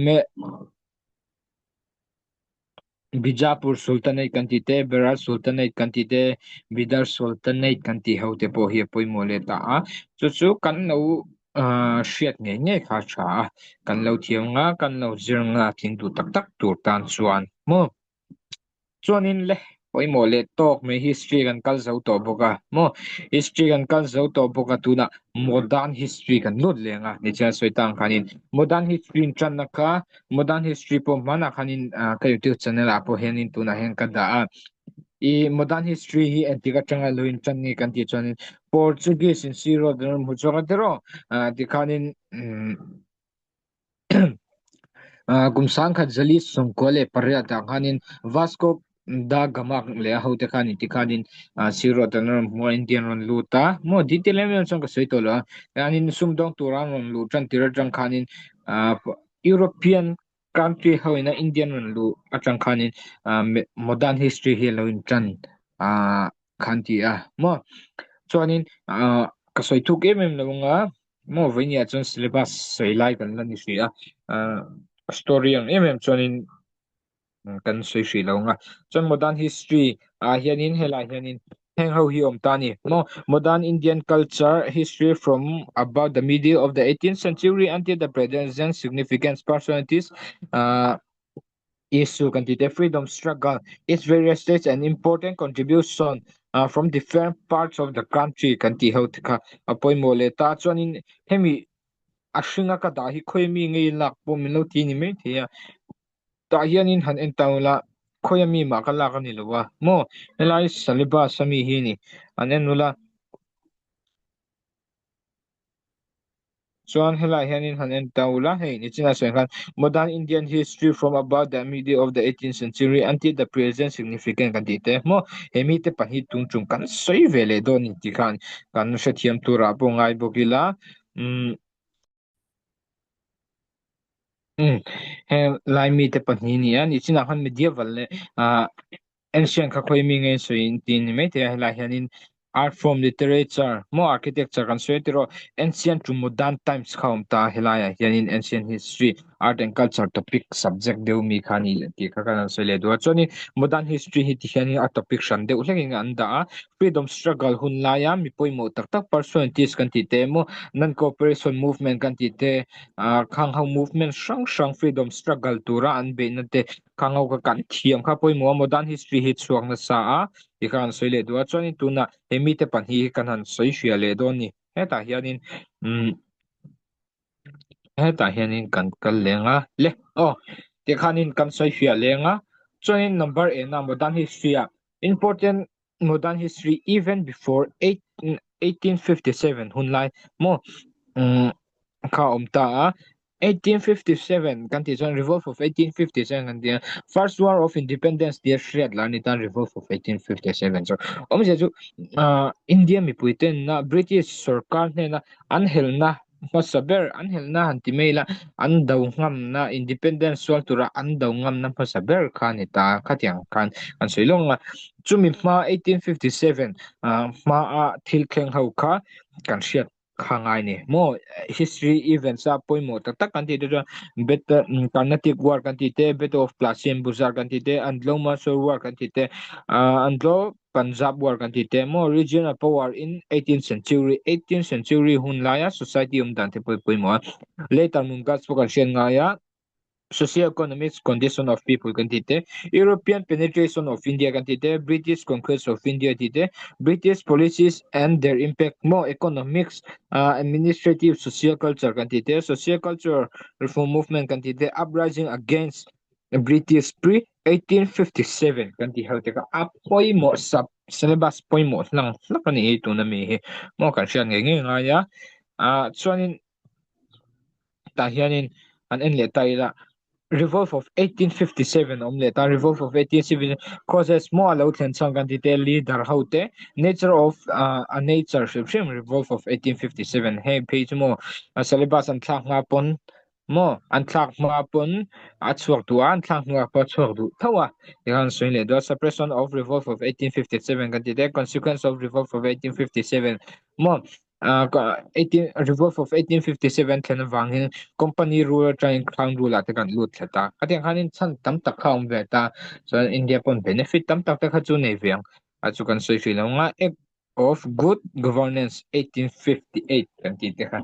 [SPEAKER 1] Bijapur Sultanate kan tih te, Berar Sultanate kan tih te, Bidar Sultanate kan tih ho te pawh hi a pawimawh leh ta a. Chu chu kan lo ah hriat ngei ngei kha a tha a, kan lo thiam nga, kan lo zir nga tling duh tak tak tur tan chuan maw. Chuanin le pawimawh leh tawk mai history kan kal zo tawh bawk a maw, history kan kal zo tawh bawk a tunah modern history kan lut leng a nichian sawi tang khanin modern history in tanna kha Modern history pawh hmanah khanin ka youtube channel ah pawh hianin tunah hian ka dah a i modern history hi engtik atanga lo in tan nge kan tih chuanin Portuguese in sea road an rawn hmu chhuak a tiraw tikhanin kum sangkhat zali sawmkua leh pariat ah khanin Vasco Da Gama leh a hote khan inti khanin sea road an rawn hmu a India an rawn lut a maw detail em em chuan ka sawi tawh lo a hianin sumdawng tura an rawn luh tan tir atang khanin European country ho ina Indian rawn luh atang khanin modern history hi a lo intan khan ti a maw chuanin ka sawi thuk em em lo anga maw vawinia chuan syllabus sawi lai kan la ni hrih a story ang em em chuanin kan sawi hrih lo anga chuan modern history ah hianin helai hianin heng ho hi awm ta a ni maw modern Indian culture history from about the middle of the eighteenth century until the present significance personalities ah issue kan tih te freedom struggle its various states and important contribution ah from different parts of the country kan tih ho te kha a pawimawh leh ta chuanin hemi a hringa ka dah hi khawi mi ngei lak pawh min lo ti ni maithei a. Tah hianin han en ta ula khawia mi mah ka lak a ni lo a maw helai syllabus a mi hi a ni an en ula chuan helai hianin han en ta ula hei nichin a sawi khan modern Indian history from about the middle of the eighteenth century until the present significant kan tih te maw he mite pahnih tung tum kan sawi ve leh dawn a ni tih khan kan hrethiam turah pawh ngai bawk ila umm. Umm heng lai mite pahnih a ni a nichinah khan medieval leh ah ancient kha khawi mi nge sawi in tih a ni maithei a helaiah hianin art form literature maw architecture kan sawi tiraw ancient to modern times kha a awm ta a helaiah hianin ancient history art and culture topic subject deuh mi kha a ni tih kha kan han sawi leh duh a chuanin modern history hi ti hianin a topic hran deuh hlekin an dah a freedom struggle hun laia mi pawimawh tak tak personalities kan tih te emaw non cooperation movement kan tih te ah khang ho movement hrang hrang freedom struggle tura an beihna te khang ho kha kan thiam kha pawimawh a modern history hi chhuak nasa a ti kha kan sawi leh duh a chuanin tunah he mite pahnih hi kan han sawi hria leh dawn a ni hetah hianin umm hetah hianin kan kal leng a le aw tikhanin kan sawi fiah leng a chuanin number ena modern history ah important modern history even before 1857 hun lai maw umm kha a awm ta a 1857 kan tih chuan revolt of 1857 kan tih a first war of independence tia hriat lar ni tan revolt of 1857 chu awmzia chu ah India mipui ten a British sorkar hnena an helna hmasa ber an helna han ti mai ila an do ngamna independence sual tura an do ngamna hmasa ber kha a ni ta khatiang khan an sawi lawng a chumi hma 1857 ah hmaa thil thleng ho kha kan hriat kha ngai ni maw history events a pawimawh tak tak kan tih te chuan battle Carnatic war kan tih te battle of Plassey and Buxar kan tih te Anglo Mysore war kan tih te ah Anglo Punjab war kan tih te maw regional power in 18th century 18th century hun laia society awm dan te pawh hi pawimawh a later Mughals pawh kan hriat ngai a. Socio-economic condition of people kan tih te, European penetration of India kan tih te, British conquest of India tih te, British policies and their impact maw economics, administrative, social culture kan tih te, social culture reform movement kan tih te, uprising against British pre 1857 kan tih ho te kha a pawimawh sub syllabus pawimawh hlang hlak a ni hi tuna mi hi maw kan hriat ngei ngei ngai a, ah chuanin tah hianin an en leh ta ila revolt of 1857 awm leh ta revolt of 1857 causes maw a lo thlen chhan kan ti te leader ho te nature of ah a nature hrim hrim revolt of 1857 hei phei chu maw a syllabus an thlak hma pawn. Maw an thlak hma pawn a chhuak duh a, an thlak hnuah pawh a chhuak duh tho a. Tikhan sawi leh duh a, Suppression of Revolt of 1857 kan ti te, Consequence of Revolt of 1857 maw Revolt of 1857 thlen avangin Company rule atangin Crown rule ah te kan lut thla ta. Khatiang khanin chhan tam tak kha a awm ve ta. Chuan India pawn benefit tam tak te kha chu nei ve ang a chu kan sawi hrih lo ang a. Act of Good Governance 1858 kan tih te kha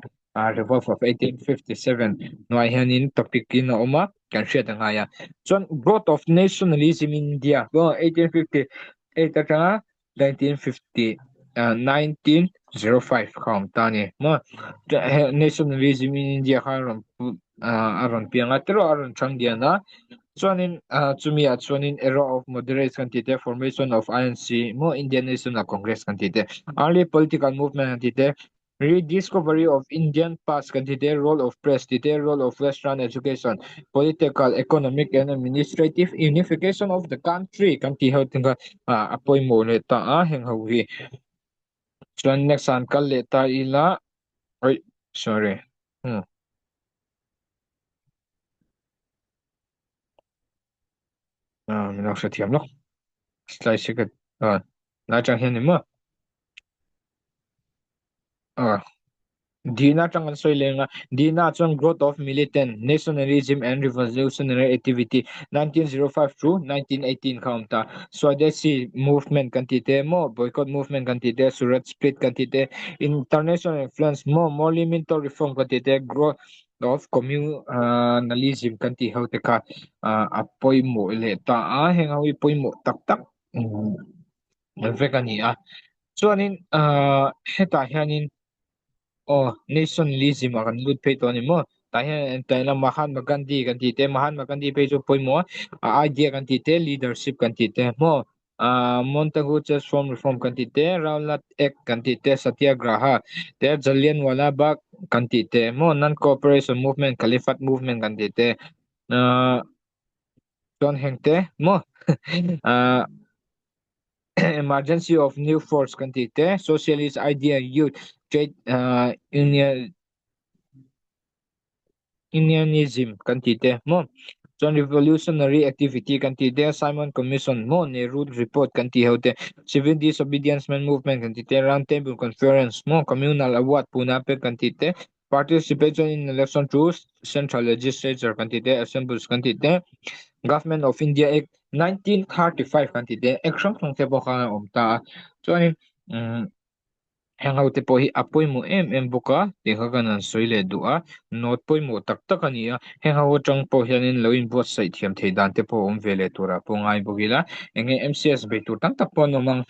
[SPEAKER 1] Revolt of 1857 hnuai hianin topic in a awm a, kan hriat a ngai a. Chuan Growth of Nationalism in India 1858 atanga 1950 1905 kha awm ta a ni maw nationalism in India kha a rawn a rawn piang a tiraw a rawn chang dian a chuanin chumi ah chuanin era of moderates kan tih te formation of INC maw Indian National Congress kan tih te early political movement kan tih te Rediscovery of Indian Past kan ti te, Role of Press ti te, Role of Western Education, Political, Economic and Administrative Unification of the Country kan tih ho te kha a pawimawh leh ta a heng ho hi. Chuan next ah an kal leh ta ila, oi sorry. Hmm. Ah, min lo hrethiam lawk. Slide secret. Ah, lai chang hian ni maw? Ah, Dina tang an sawi leng a. Dina chuan growth of militant nationalism and revolutionary activity 1905 to 1918 kha awm ta. Swadeshi movement kan tih te maw, boycott movement kan tih te, Surat split kan tih te, international influence maw, Morley Minto reform kan tih te, growth of communalism kan tih ho te kha a pawimawh leh ta a. Heng ho hi pawimawh tak tak vek a ni a. Chuanin ahh hetah hianin aw nationalism ah kan lut phei tawh a ni maw tah hian engtiang ila Mahatma Gandhi kan tih te Mahatma Gandhi phei chu pawimawh a idea kan tih te leadership kan tih te maw ahh Montagu Chelmsford reform kan tih te Rowlatt act kan tih te Satyagraha te Jallianwala Bagh kan tih te maw non cooperation movement Khalifat movement kan tih te ahh chuan heng te maw ahh. Emergency of new force kan tih te, socialist idea, youth, trade uh, union, unionism kan tih te maw chuan revolutionary activity kan tih te, Simon Commission maw Nehru report kan tih ho te, civil disobedience movement kan tih te, round table conference maw communal award puna pek kan tih te, participation in election to central legislature kan tih te, assemblies kan tih te, Government of India Act 1935 kan tih te, act hrang hrang te pawh kha a awm ta a. Chuanin umm heng ho te pawh hi a pawimawh em em bawk a tih kha kan han sawi leh duh a, note pawimawh tak tak a ni a, heng ho atang pawh hianin lo inbuatsaih thiam theih dan te pawh a awm ve leh turah pawh ngai bawk ila, eng nge MCS bei tur tam tak pawh an awm ang.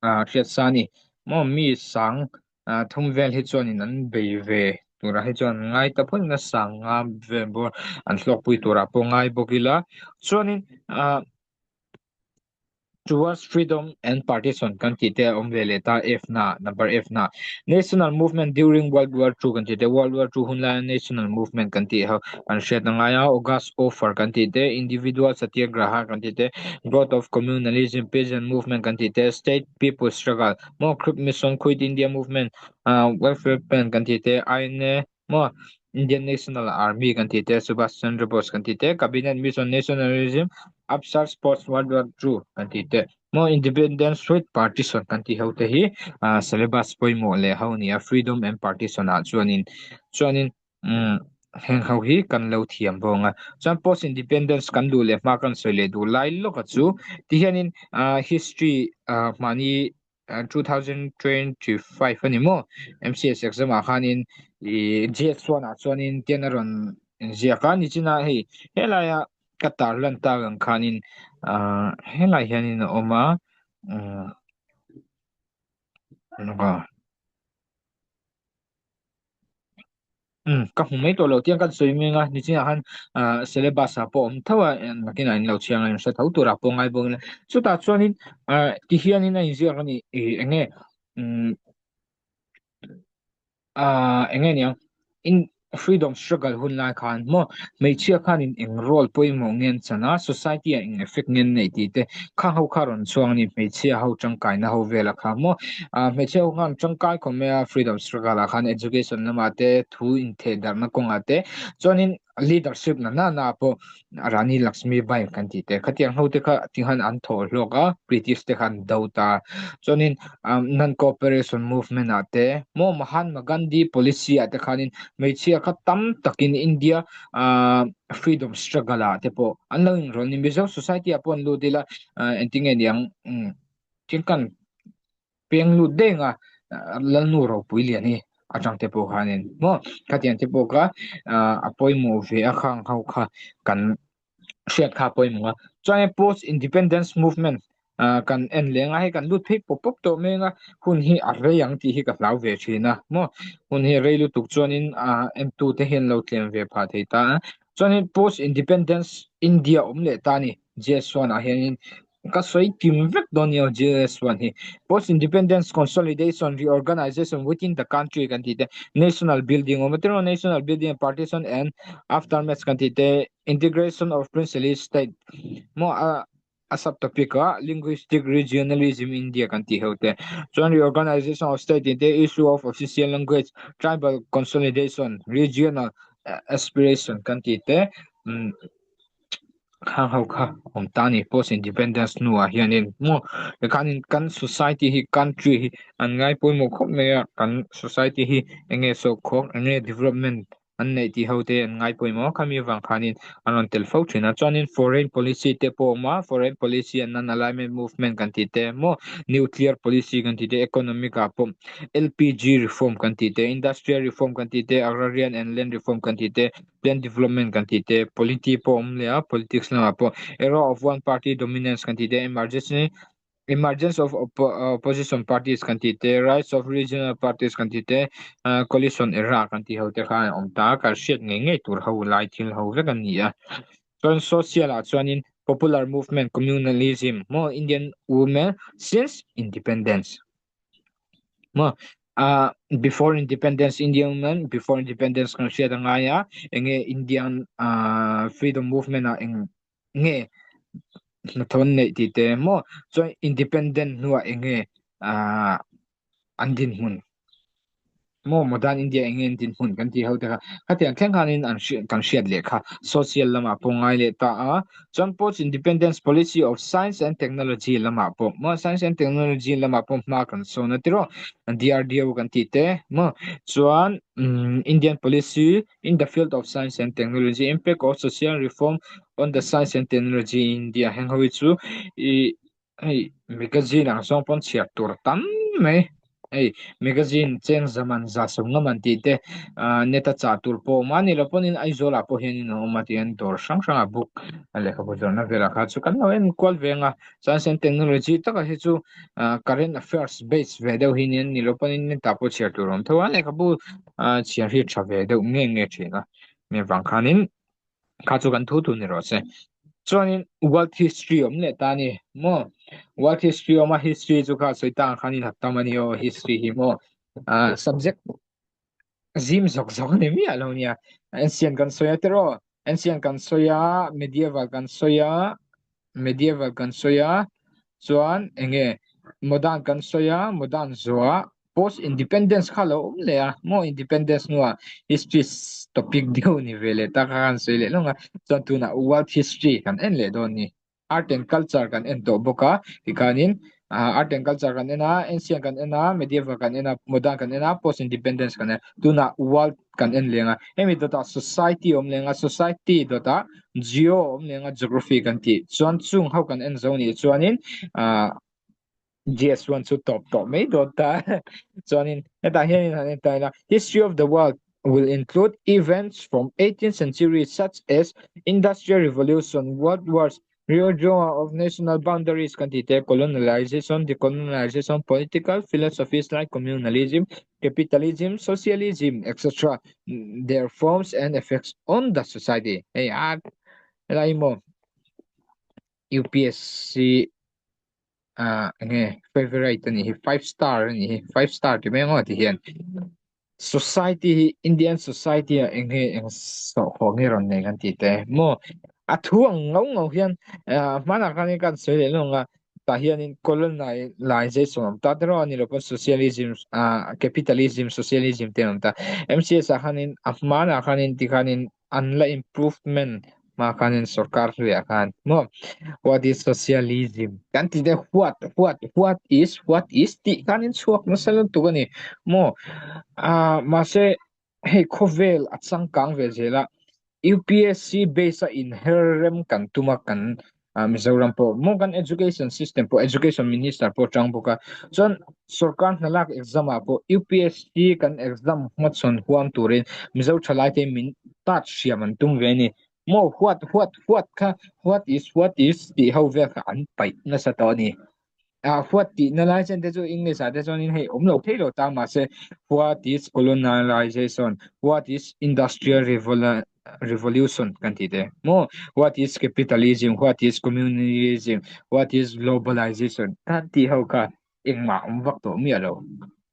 [SPEAKER 1] Ah hriatsa a ni. Maw mi sang ah thum vel hi chuanin an bei ve turah hi chuan ngai ta phawt ila sang nga vel bawr an hlawkpui turah pawh ngai bawk ila chuanin ah towards freedom and partition kan tih te a awm ve leh ta F na number F na national movement during world war two kan tih te world war two hun laia national movement kan tih ho kan hriat a ngai a August offer kan tih te individual satyagraha kan tih te growth of communalism peasant movement kan tih te state people struggle maw Crip Mission Quit India movement ah welfare plan kan tih te INA maw Indian National Army kan tih te Subhash Chandra Bose kan tih te Cabinet Mission nationalism upsurge sports world war two kan tih te maw independence with partition kan tih ho te hi ah syllabus pawimawh leh ho a ni a freedom and partition ah chuanin chuanin Umm heng ho hi kan lo thiam bawng a, chuan post independence kan duh leh hma kan sawi leh duh lai lawk a chu tihianin ah history ah mahni 2025 a ni maw MCS exam ah khanin ih GS1 ah chuanin tian a rawn inziak a nichina hei helaia ka tarlan tak ang khanin ah helai hianin a awm a umm. Umm ka hmu mai tawh lo tiang kan sawi meng a nichinah khan ah syllabus ah pawh a awm tho a nakinah in lo chhiang a in hre tho turah pawh ngai bawk ila chutah chuanin ah tihianin a inziak a ni ih eng nge umm ah eng nge niang in freedom struggle hun lai khan maw hmeichhia khanin eng role pawimawh nge an chan a society ah eng effect nge an neih tih te kha ho kha rawn chhuang a ni hmeichhia ho tangkaina ho vela kha maw ah hmeichhia ho khan tangkai khawm mai a freedom struggle ah khan education lamah te thu intheh darhna kawngah te chuanin. Leadership na na na pawh Rani Lakshmi Bai kan tih te khatiang ho te kha tikhan an thawh hlawk a British te khan do ta chuanin non cooperation movement ah te maw Mahatma Gandhi policy ah te khanin hmeichhia kha tam takin India ah freedom struggle ah te pawh an lo inrawlh ni Mizo society ah pawh an lut ila engtinge niang thil kan peng lut deng a lalnu ropui lian hi atang te pawh khanin maw khatiang te pawh kha a pawimawh ve a khang ho kha kan hriat kha a pawimawh a chuan post independence movement kan en leng a hei kan lut phei pawp pawp tawh mek a hun hi a rei ang tih hi ka hlau ve thin a maw hun hi rei lutuk chuanin entu te hian lo tlem ve phah thei ta a chuanin post independence India awm leh ta a ni J_S one ah hianin Ka sawi kim vek dawn nia GS1 hi. Post independence consolidation reorganization within the country kan tih te, national building awm a tiraw national building partition and aftermath kan tih te, integration of princely state maw a a subtopic ah linguistic regionalism India kan tih ho te. Chuan reorganization of state tih te, issue of official language, tribal consolidation, regional aspiration kan tih te. Khang ho kha awm ta a ni post independence hnuah hianin maw tikhanin kan society hi country hi an ngai pawimawh khawp mai a kan society hi eng nge sawhkhawk eng nge development an neih tih ho te an ngai pawimawh a khami avang khanin an rawn tel fo thin a chuanin foreign policy te pawh a awm a foreign policy an non alignment movement kan tih te maw nuclear policy kan tih te economic ah pawh L_P_G reform kan tih te industrial reform kan tih te agrarian and land reform kan tih te. Plan development kan tih te, polity pawh a awm leh a, politics lamah pawh era of one party dominance kan tih te, emergency emergence of opposition parties kan tih te, rise of regional parties kan tih te, coalition era kan tih ho te kha a awm ta a, kan hriat ngei ngei tur ho lai thil ho vek a ni a. Chuan social ah chuanin popular movement, communalism, maw Indian women since independence. Maw ah before independence Indian women before independence kan hriat a ngai a enge Indian ah freedom movement ah eng nge hnathawh an neih tih te maw chuan independent hnuah enge ah an dinhmun. Maw modern India eng nge an dinhmun kan tih ho te kha khatiang thleng khanin an hriat kan hriat leh kha social lamah pawh ngai leh ta a chuan post independence policy of science and technology lamah pawh maw science and technology lamah pawh hma kan sawn a tiraw DRDO kan tih te maw chuan umm Indian policy in the field of science and technology impact of social reform on the science and technology in India heng ho hi chu ih Hei magazine ang zawng pawn chhiar tur tam mai hei magazine cheng zaman za sawmnga man tih te ah net a chah tur pawh a awm a ni lo pawhin Aizawl ah pawh hianin a awm a tihian dawr hrang hrang ah book lehkhabu zawrhna velah kha chu kan lo en kual ve ang a science and technology taka hi chu ah current affairs base ve deuh hi nia ni lo pawhin net ah pawh chhiar tur a awm tho a lehkhabu ah chhiar hi tha ve deuh nge nge thin a mi vang khanin. Kha chu kan thu thu ni rawh se. Chuanin world history awm leh ta ni maw? World history awm a history chu kha sawi ta ang khan in hap tam a ni aw history hi maw? Ah subject zim zawk zawk a ni miah lo nia. Ancient kan sawi a tiraw? Ancient kan sawi a, medieval kan sawi a, medieval kan sawi a, chuan eng nge modern kan sawi a, modern zuah post independence kha lo awm leh a maw independence hnuah history topic deuh ni ve leh tak a kan sawi leh lawng a chuan tunah world history kan en leh dawn ni art and culture kan en tawh bawk a tikhanin ah art and culture kan en a ancient kan en a medieval kan en a modern kan en a post independence kan en a tunah world kan en leng a hemi dawtah society awm leng a society dawtah geo awm leng a geography kan tih chuan chung ho kan en zo nih chuanin ah GS1 chu tawp tawh mai dawn ta chuanin hetah hianin han en ta ila history of the world will include events from 18th century such as industrial revolution world wars redraw of national boundaries kan tih te colonialization decolonization political philosophies like communalism capitalism socialism etc their forms and effects on the society hei a helai maw UPSC ah enge favorite a nih hi five star a nih hi five star ti mai ang aw ti hian society hi Indian society ah eng nge eng sawhkhawh nge rawn nei kan tih te maw a thu ang ngau ngau hian ah hmanah khan kan sawi leh lawng a tah hianin colonization awm ta te erawh a ni lo pawn socialism ah capitalism socialism te an awm ta M_C_S ah khanin a hmanah khanin tikhanin. An la improvement hma khanin sorkar hluiah khan maw what is socialism kan tih te what what what is what is tih khanin chhuak nasa lutuk a ni maw ah mahse hei khawvel a changkang ve zel a UPSC base a inher rem kan tum a kan Mizoram pawh maw kan education system pawh education minister pawh tang bawk a chuan sorkar hna lak exam ah pawh UPSC kan exam hmachhawn huam turin Mizo thalai te min tat hriam an tum ve a ni maw what what what kha what is what is tih ho vel kha an paih nasa tawh a ni. Ah what tih na lai chen te chu English ah te chuanin hei awm lo thei lo ta mahse what is colonialization what is industrial revolution kan tih te maw what is capitalism what is communism what is globalization kan tih ho kha engmah awm vak tawh miah lo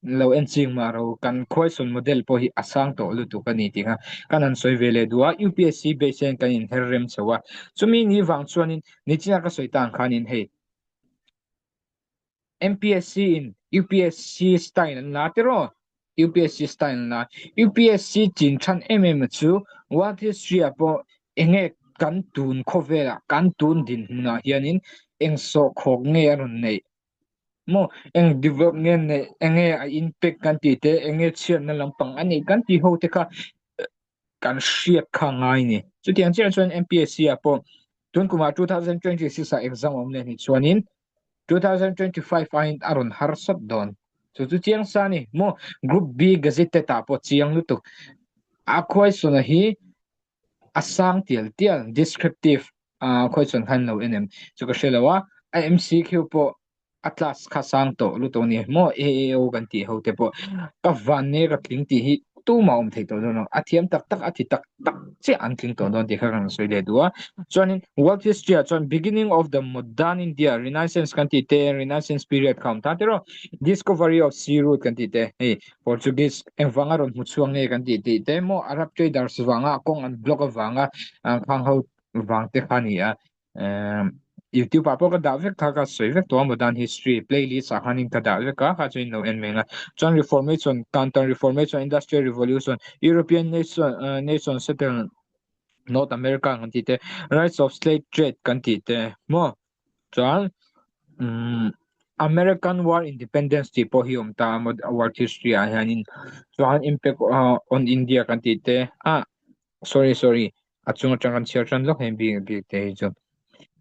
[SPEAKER 1] lo en ching mah ro kan khuaisawm model pawh hi a sang tawh lutuk a ni tih kha kan han sawi ve leh duh a UPSC base hian kan inher rem chho a chumi ni vang chuanin nichina ka sawi tang khanin hei MPSC in UPSC style an la tiraw UPSC style an la UPSC chin than em em chu world history ah pawh enge kan tun khawvel ah kan tun dinhmunah hianin eng sawhkhawk nge a rawn neih maw eng develop nge neih enge a impact kan tih te enge chhiatna lampang a neih kan tih ho te kha kan hriat kha ngai ni. Chutiang chiah chuan MPSC ah pawh tun kumah 2026 ah exam awm leh nih chuanin 2025 aiin a rawn harsat dawn. Chu chu chiang sa ni maw Group B gazetted ah pawh chiang lutuk. A khuaisawna hi a sang tial tial descriptive a khuaisawng khan lo en em chu ka hre lo a. A MCQ pawh a class kha sang tawh lutuk a ni maw AAO kan tih ho te pawh ka van nge ka tling tih hi tumah awm thei tawh dawn lo a thiam tak tak a ti tak tak chiah an tling tawh dawn tih kha kan sawi leh duh a chuanin world history ah chuan beginning of the modern India renaissance kan tih te renaissance period kha awm ta tiraw discovery of sea route kan tih te hei Portuguese engvanga rawn hmu chhuak nge kan tih tih te maw Arab traders vanga kawng an block avanga khang ho vang te kha a ni a YouTube ah pawh ka dah vek kha ka sawi vek tawh a modern history playlist ah khanin ka dah vek a kha chuan in lo en mai ang a chuan reformation counter reformation industrial revolution European nation nation settle North America kan tih te rights of slave trade kan tih te maw chuan umm American war independence tih pawh hi a awm ta a world history ah hianin chuan impact on India kan tih te ah Sorry sorry a chung atang kan chhiar tan lawk heng bik bik te hi chu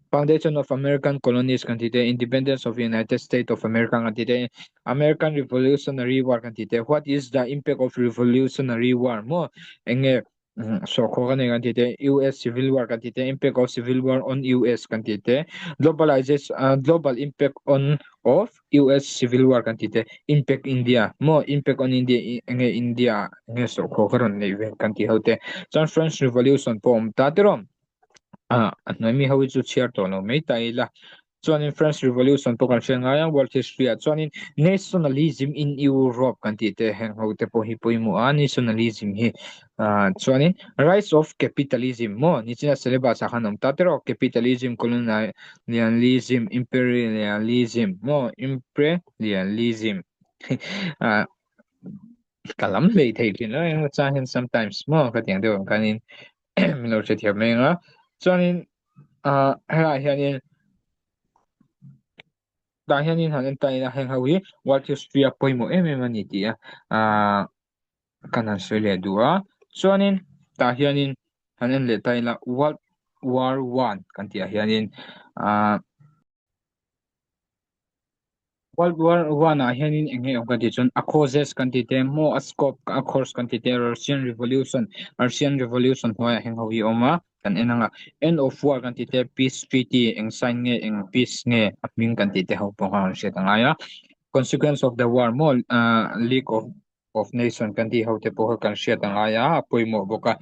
[SPEAKER 1] Foundation of American Colonies kan tih te Independence of United States of America kan tih te American Revolutionary War kan tih te What is the impact of Revolutionary War maw enge sawhkhawk a nei kan tih te US Civil War kan tih te Impact of Civil War on US kan tih te Globalization Global Impact on of US Civil War kan tih te Impact India maw Impact on India enge India enge sawhkhawk a rawn neih ve kan tih ho te chuan French Revolution pawh a awm ta tiraw ah a hnuai mi ho hi chu chhiar tawh lo mai ta ila chuanin French Revolution pawh kan hriat ngai a world history ah chuanin Nationalism in Europe kan tih te heng ho te pawh hi pawimawh a nationalism hi ah chuanin rise of capitalism maw nichina syllabus ah khan awm ta tiraw capitalism colonialism imperialism maw imperialism ah ka lam hlei thei thin lo eng chang hian sometimes maw ka tiang deuh ang khanin min lo hrethiam mai ang a chuanin ah helaiah hianin tah hianin han en ta ila heng ho hi world history a pawimawh em em a ni tih a ah. kan han sawi leh duh a chuanin tah hianin han en leh ta ila world war one kan tih ah hianin ahh world war one ah hianin eng nge awm kan tih chuan a causes kan tih te maw a scope a course kan tih te russian revolution russian revolution hnuaiah heng ho hi a awm a kan en ang a end of war kan tih te peace treaty eng sign nge eng peace nge a hming kan tih te ho pawh kha an hriat a ngai a consequence of the war maw ahh league of of nation kan tih ho te pawh kha kan hriat a ngai a a pawimawh bawk a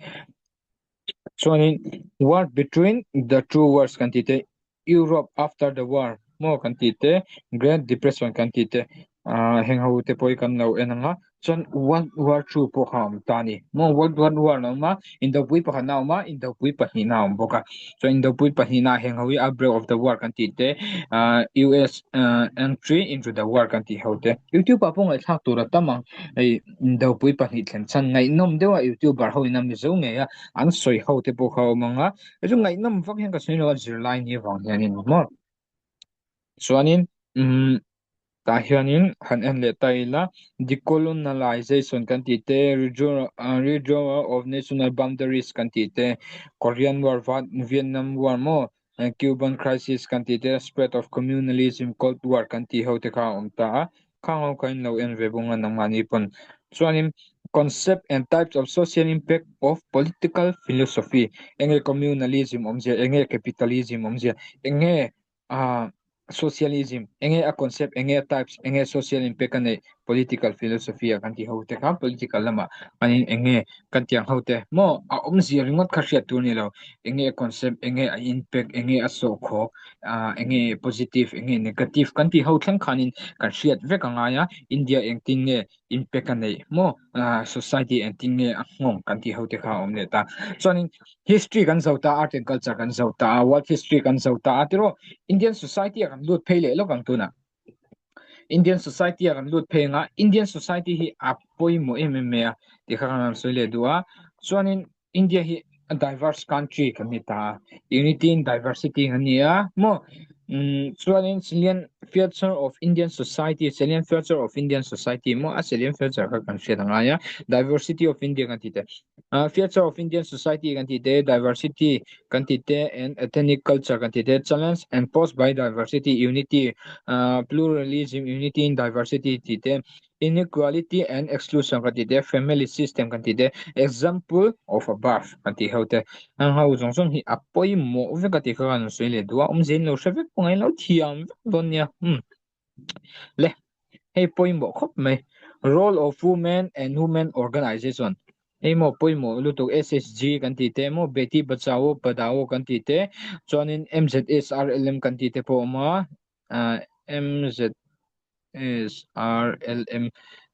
[SPEAKER 1] chuanin war between the two wars kan tih te Europe after the war maw kan tih te Great Depression kan tih te ah heng ho te pawh hi kan lo en ang a. Chuan World War II pawh kha a awm ta a ni. Maw World War One a awm a, Indopui pakhatna a awm a, Indopui pahnihna a awm bawk a. Chuan Indopui pahnihna ah heng ho hi Outbreak of the War kan tih te, US entry into the war kan tih ho te. YouTube ah pawh ngaihthlak tur a tam ang. Hei Indopui pahnih thlen chhan ngaihnawm deuh a YouTuber ho in a Mizo ngei a an sawi ho te pawh kha a awm ang a. Hei chu ngaihnawm vak hian ka sawi lo a zirlai ni avang hianin maw. Chuanin umm tah hianin han en leh ta ila decolonization kan tih te redrawal of national boundaries kan tih te Korean war Vietnam war maw Cuban crisis kan tih te spread of communalism cold war kan tih ho te kha a awm ta a khang ho kha in lo en ve bawk a nangmahni pawn chuanin concept and types of social impact of political philosophy enge communalism awmzia enge capitalism awmzia enge ah socialism enge a concept enge a types enge social impact a neih political philosophy a kan tih ho te kha political lamah an in enge kan tiang ho te maw a awmzia ringawt kha hriat tur a ni lo enge a concept enge a impact enge a sawhkhawk ah enge positive enge negative kan tih ho thleng khanin kan hriat vek a ngai a India engtin nge impact a neih maw ah society engtin nge a nghawng kan tih ho te kha a awm leh ta chuanin history kan zo ta art and culture kan zo ta world history kan zo ta a tiraw Indian society a kan lut phei leh lawk ang tunah Indian society a kan lut phei anga Indian society hi a pawimawh em em mai a ti kha kan sawi leh duh a chuanin India hi a diverse country kan ni ta a unity in diversity kan ni a maw um chuanin salient feature of Indian society salient feature of Indian society maw a salient feature kha kan hriat angai a diversity of India kan tih te ah feature of Indian society kan tih te diversity kan tih te and ethnic culture kan tih te challenge and posed by diversity unity ah pluralism unity in diversity tih te Inequality and exclusion kan tih te, family system kan tih te, example of above kan tih ho te, heng ho zawng zawng hi a pawimawh vek a tih kha ka rawn sawi leh duh a, awmze in lo hre vek pawh ngailo thiam vek dawn nia umm le hei pawimawh khawp mai role of women and women organization hei maw pawimawh lutuk S_H_G kan tih te maw Beti Bachao Padhao kan tih te chuanin M_Z_S_R_L_M kan tih te pawh a awm a ah M_Z SRLM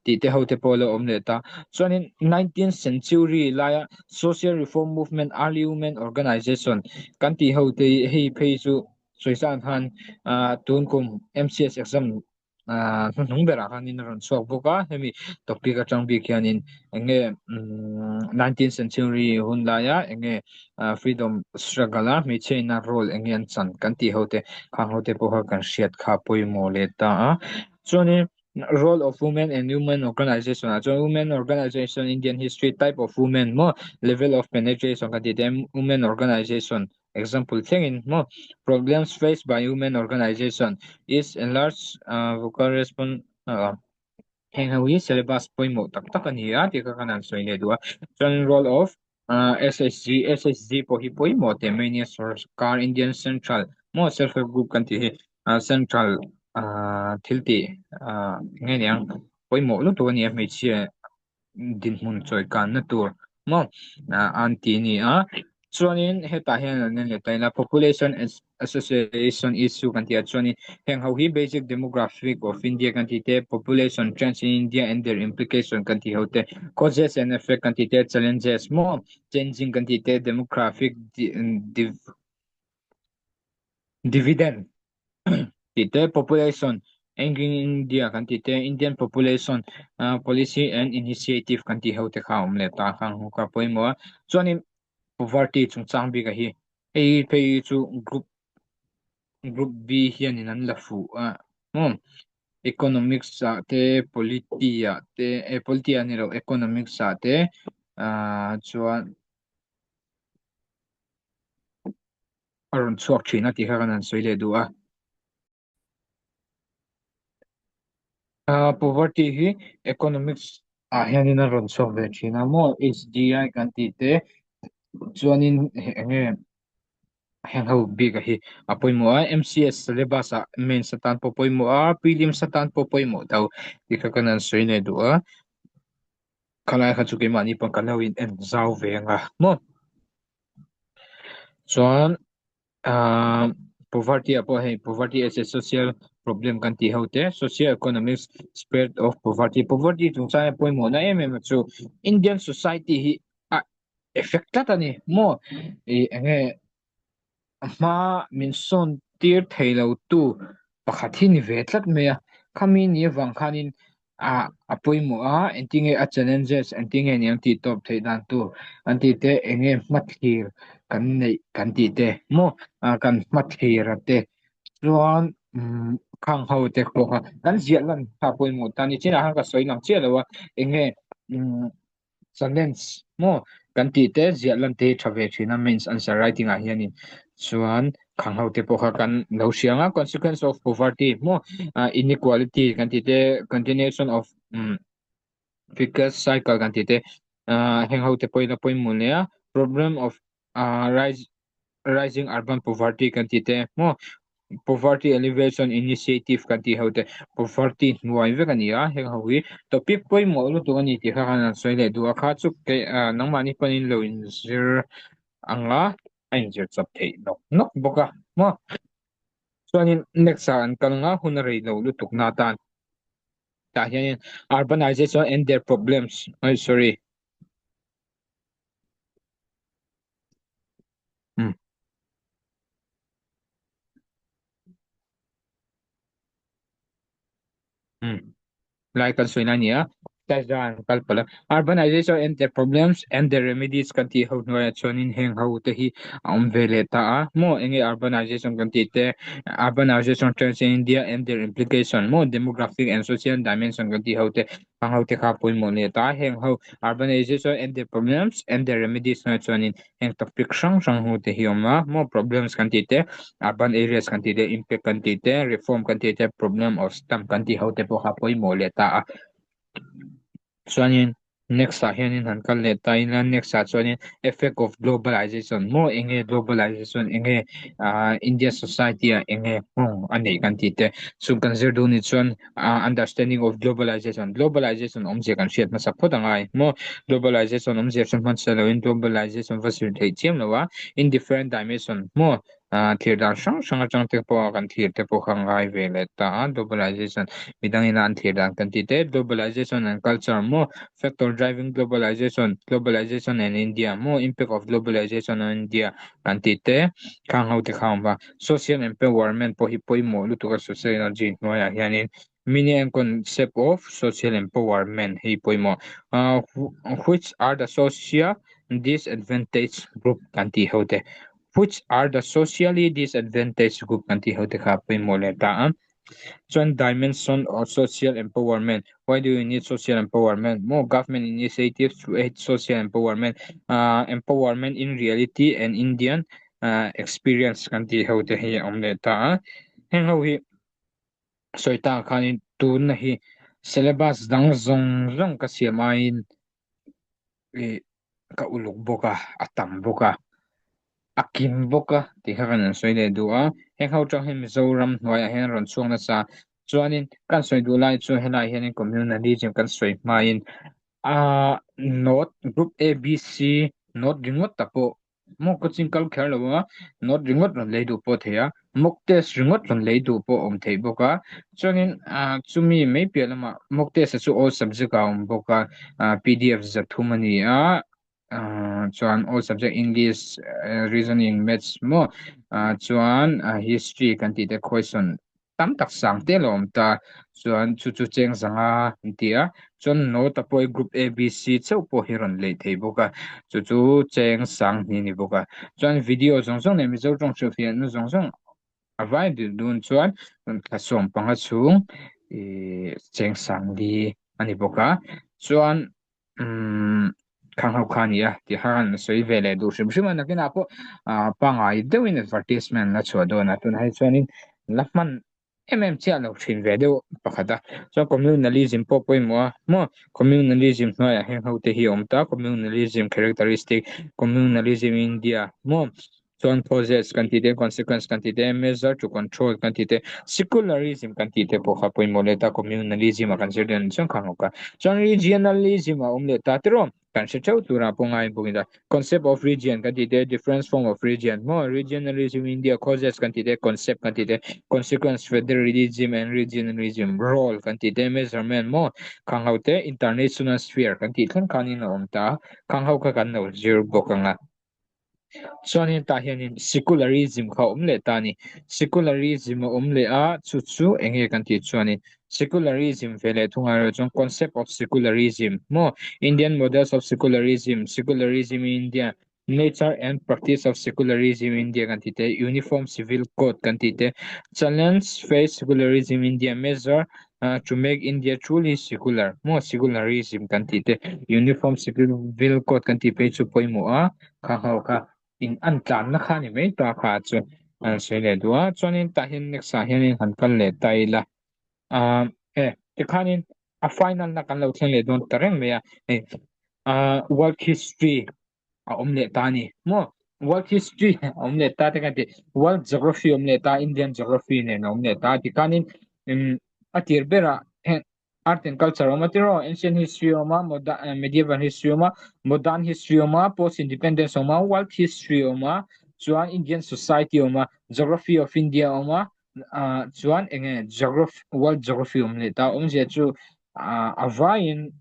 [SPEAKER 1] tih te ho te pawh a lo awm leh ta. Chuanin 19th century laia social reform movement early women organization kan tih ho te hi hei phei chu sawisan khan ah tun kum MCS exam ah hnuhnung berah khanin a rawn chhuak bawk a hemi topic atang bik hianin eng nge umm 19th century hun laia eng nge ah freedom struggle a hmeichhia ina role eng nge an chan kan tih ho te khang ho te pawh kha kan hriat kha pawimawh leh ta a chuanin role of women and women organization ah chuan women organization Indian history type of women maw level of penetration kan tih te women organization example thlengin maw problems faced by women organization is enlarged ah vocal response ah heng ho hi syllabus pawimawh tak tak a ni a tih kha kan han sawi leh duh a chuan role of SSG SSG pawh hi pawimawh teh mai nia sorkar Indian Central maw self help group kan tih hi central thil tih nge niang pawimawh lutuk a ni a hmeichhia dinhmun chawi kanna tur maw an ti a ni a chuanin hetah hian an en leh ta ila population Association issue kan tih ah chuanin heng ho hi basic demographic of India kan tih te, population trends in India and their implication kan tih ho te, causes and effect kan tih te, challenges maw changing kan tih te, demographic dividend tih te, population aging in India kan tih te, Indian population policy and initiative kan tih ho te kha a awm leh ta khang ho kha pawimawh a. Chuanin poverty chungchang bik ah hi hei phei chu group group B hianin an la fuh a maw economics ah te polity ah te eh polity ah ni lo economics ah te ah chuan a rawn chhuak thin a tih kha kan han sawi leh duh a. Ah poverty hi economics ah hianin a rawn chhuak ve thin a maw H_D_I kan tih te chuanin eng nge heng ho bik a hi a pawimawh a M_C_S syllabus ah mains atan pawh pawimawh a prelims atan pawh pawimawh tho tih kha kan han sawi leh duh a khalai kha chu keimahni pawh kan lo in en zau ve ang a maw chuan. Ahh. Poverty ah pawh hei poverty as a social problem kan tih ho te socio economic spread of poverty poverty chungchang a pawimawhna em em a chu Indian society hi a effect tlat a ni maw ih eng nge a hma min sawn tir thei lo tu pakhat hi ni ve tlat mai a khami ni avang khanin ah a pawimawh a engtin nge a challenges engtin nge niang tih tawp theih dan tur an tih te eng nge hmathlir kan neih kan tih te maw ah kan hmathlir a te chuan umm khang ho te pawh kha kan ziah lan kha pawimawh ta a ni chinah khan ka sawi lang chiah lo a eng nge umm challenge maw kan tih te ziah lan te hi tha ve thin a mains answer writing ah hianin chuan khang ho te pawh kha kan lo hria ang a consequence of poverty maw ah inequality kan tih te continuation of umm vicious cycle kan tih te ah heng ho te pawhin a pawimawh leh a problem of ah rise rising urban poverty kan tih te maw poverty alleviation initiative kan tih ho te poverty hnuai vek a ni a heng ho hi topic pawimawh lutuk a ni tih kha khan an sawi leh duh a kha chu kei ah nangmahni pawhin lo inzir ang a a inzir chawp theih nawk nawk bawk a maw chuanin next ah an kal nga hun a rei lo lutuk na atan tah hianin urbanization and their problems ai sorry. Um um lai kan sawi na nia tazan kal pala urbanization and their problems and their remedies kan tih ho hnuaiah chuanin heng ho te hi a awm ve leh ta a maw enge urbanization kan tih te urbanization trends in India and their implication maw demographic and social dimension kan tih ho te hang ho te kha pawimawh leh ta heng ho urbanization and their problems and their remedies hnuaiah chuanin heng topic hrang hrang ho te hi a awm a maw problems kan tih te urban areas kan tih te impact kan tih te reform kan tih te problem of stamp kan tih ho te pawh kha pawimawh leh ta a chuanin next ah hianin han kal leh ta ila next ah chuanin effect of globalization maw eng nge globalization eng nge ah India society ah eng nge nghawng a neih kan tih te chu kan zir duh ni chuan ah understanding of globalization globalization awmzia kan hriat hmasa phawt angai maw globalization awmzia hre hman se loin globalization va zir theih chiam lo a in different dimension maw ah thlir dan hrang hrang atang te pawh a kan thlir te pawh kha ngai ve leh ta a globalization midang ina an thlir dan kan tih te globalization and culture maw factor driving globalization globalization and India maw impact of globalization on India kan tih te khang ho te kha a awm a social empowerment pawh hi pawimawh lutuk a sociology hnuaiah hianin meaning and concept of social empowerment hi pawimawh ah which are the social disadvantage group kan tih ho te which are the socially disadvantaged group kan tih ho te kha pawimawh leh ta a chuan dimension of social empowerment why do you need social empowerment maw government initiatives to aid social empowerment ah empowerment in reality and Indian ah experience kan tih ho te hi a awm leh ta a heng ho hi sawi ta khanin tunna hi syllabus dang zawng zawng ka siam aiin ih ka uluk bawk a a tam bawk a a kim bawk a tih kha kan sawi leh duh a heng ho tang hian Mizoram hnuaiah hian a rawn chhuak nasa chuanin kan sawi duh lai chu helaiah hianin communalism kan sawi hmain ah note group A B C note ringawt ta pawh Maw coaching kal kher lo a, note ringawt rawn lei duh pawh a thei a, mock test ringawt rawn lei duh pawh a awm theih bawk a, chuanin ah chumi mai piah lamah mock test a chu all subject ah a awm bawk a, ah pdf zathum a ni a, ah chuan all subject English, reasoning, maths maw ah chuan history kan tih te question tam tak sang te a lo awm ta chuan chu chu cheng zanga an ti a chuan note a pawh hi group A B C chauh pawh hi rawn lei thei bawk a chu chu cheng sang hnih a ni bawk a chuan video zawng zawng leh mizo tawng hrilhfiahna zawng zawng a vai duh dun chuan thla sawm panga chhung ihh cheng sang li a ni bawk a chuan umm khang ho kha a ni a tih kha an sawi ve leh duh hrim hrim a nakinah pawh ah pangngai deuhin advertisement a chhuah dawn a tunah hi chuanin la hman em em chiah lo thin ve deuh pakhat a chuan communalism pawh pawimawh a maw communalism hnuaiah heng ho te hi a awm ta communalism characteristic communalism India maw. Chuan causes kan tih te, consequence kan tih te, measure to control kan tih te, secularism kan tih te pawh kha pawimawh leh ta, communalism a kan zir dawn chuan kha ngawk a. Chuan regionalism a awm leh ta tiraw? Kan hre theuh turah pawh ngai bawk in concept of region kan tih te, different form of region maw, regionalism in India, causes kan tih te, concept kan tih te, consequence federalism and regionalism, role kan tih te, measurement maw, khang ho te, international sphere kan tih thleng khanin a awm ta, khang ho kha kan lo zir bawk ang a. Chuanin tah hianin secularism kha a awm leh ta a ni. Secularism a awm leh a, chu chu eng nge kan tih chuanin secularism ve leh thung erawh chuan concept of secularism maw Indian models of secularism, secularism in India, nature and practice of secularism in India kan tih te, uniform civil code kan tih te, challenge face secularism in India, measure to make India truly secular maw secularism kan tih te uniform civil code kan tih phei chu pawimawh a kha ho kha in an tlanna kha ni mai ta kha chu an sawi leh duh a chuanin tah hian next ah hianin han kal leh ta ila ah e tikhanin a final na kan lo thleng leh dawn ta reng mai a hei ah world history a awm leh ta a ni maw world history a awm leh ta te kan ti world geography a awm leh ta Indian geography nen a awm leh ta tikhanin umm a tir berah heng art and culture a awm a tiraw ancient history a awm a modern medieval history a awm a modern history a awm a post independence a awm a world history a awm a chuan Indian society a awm a geography of India a awm a ah chuan eng nge geography world geography a awm leh ta awmzia chu ah a vaiin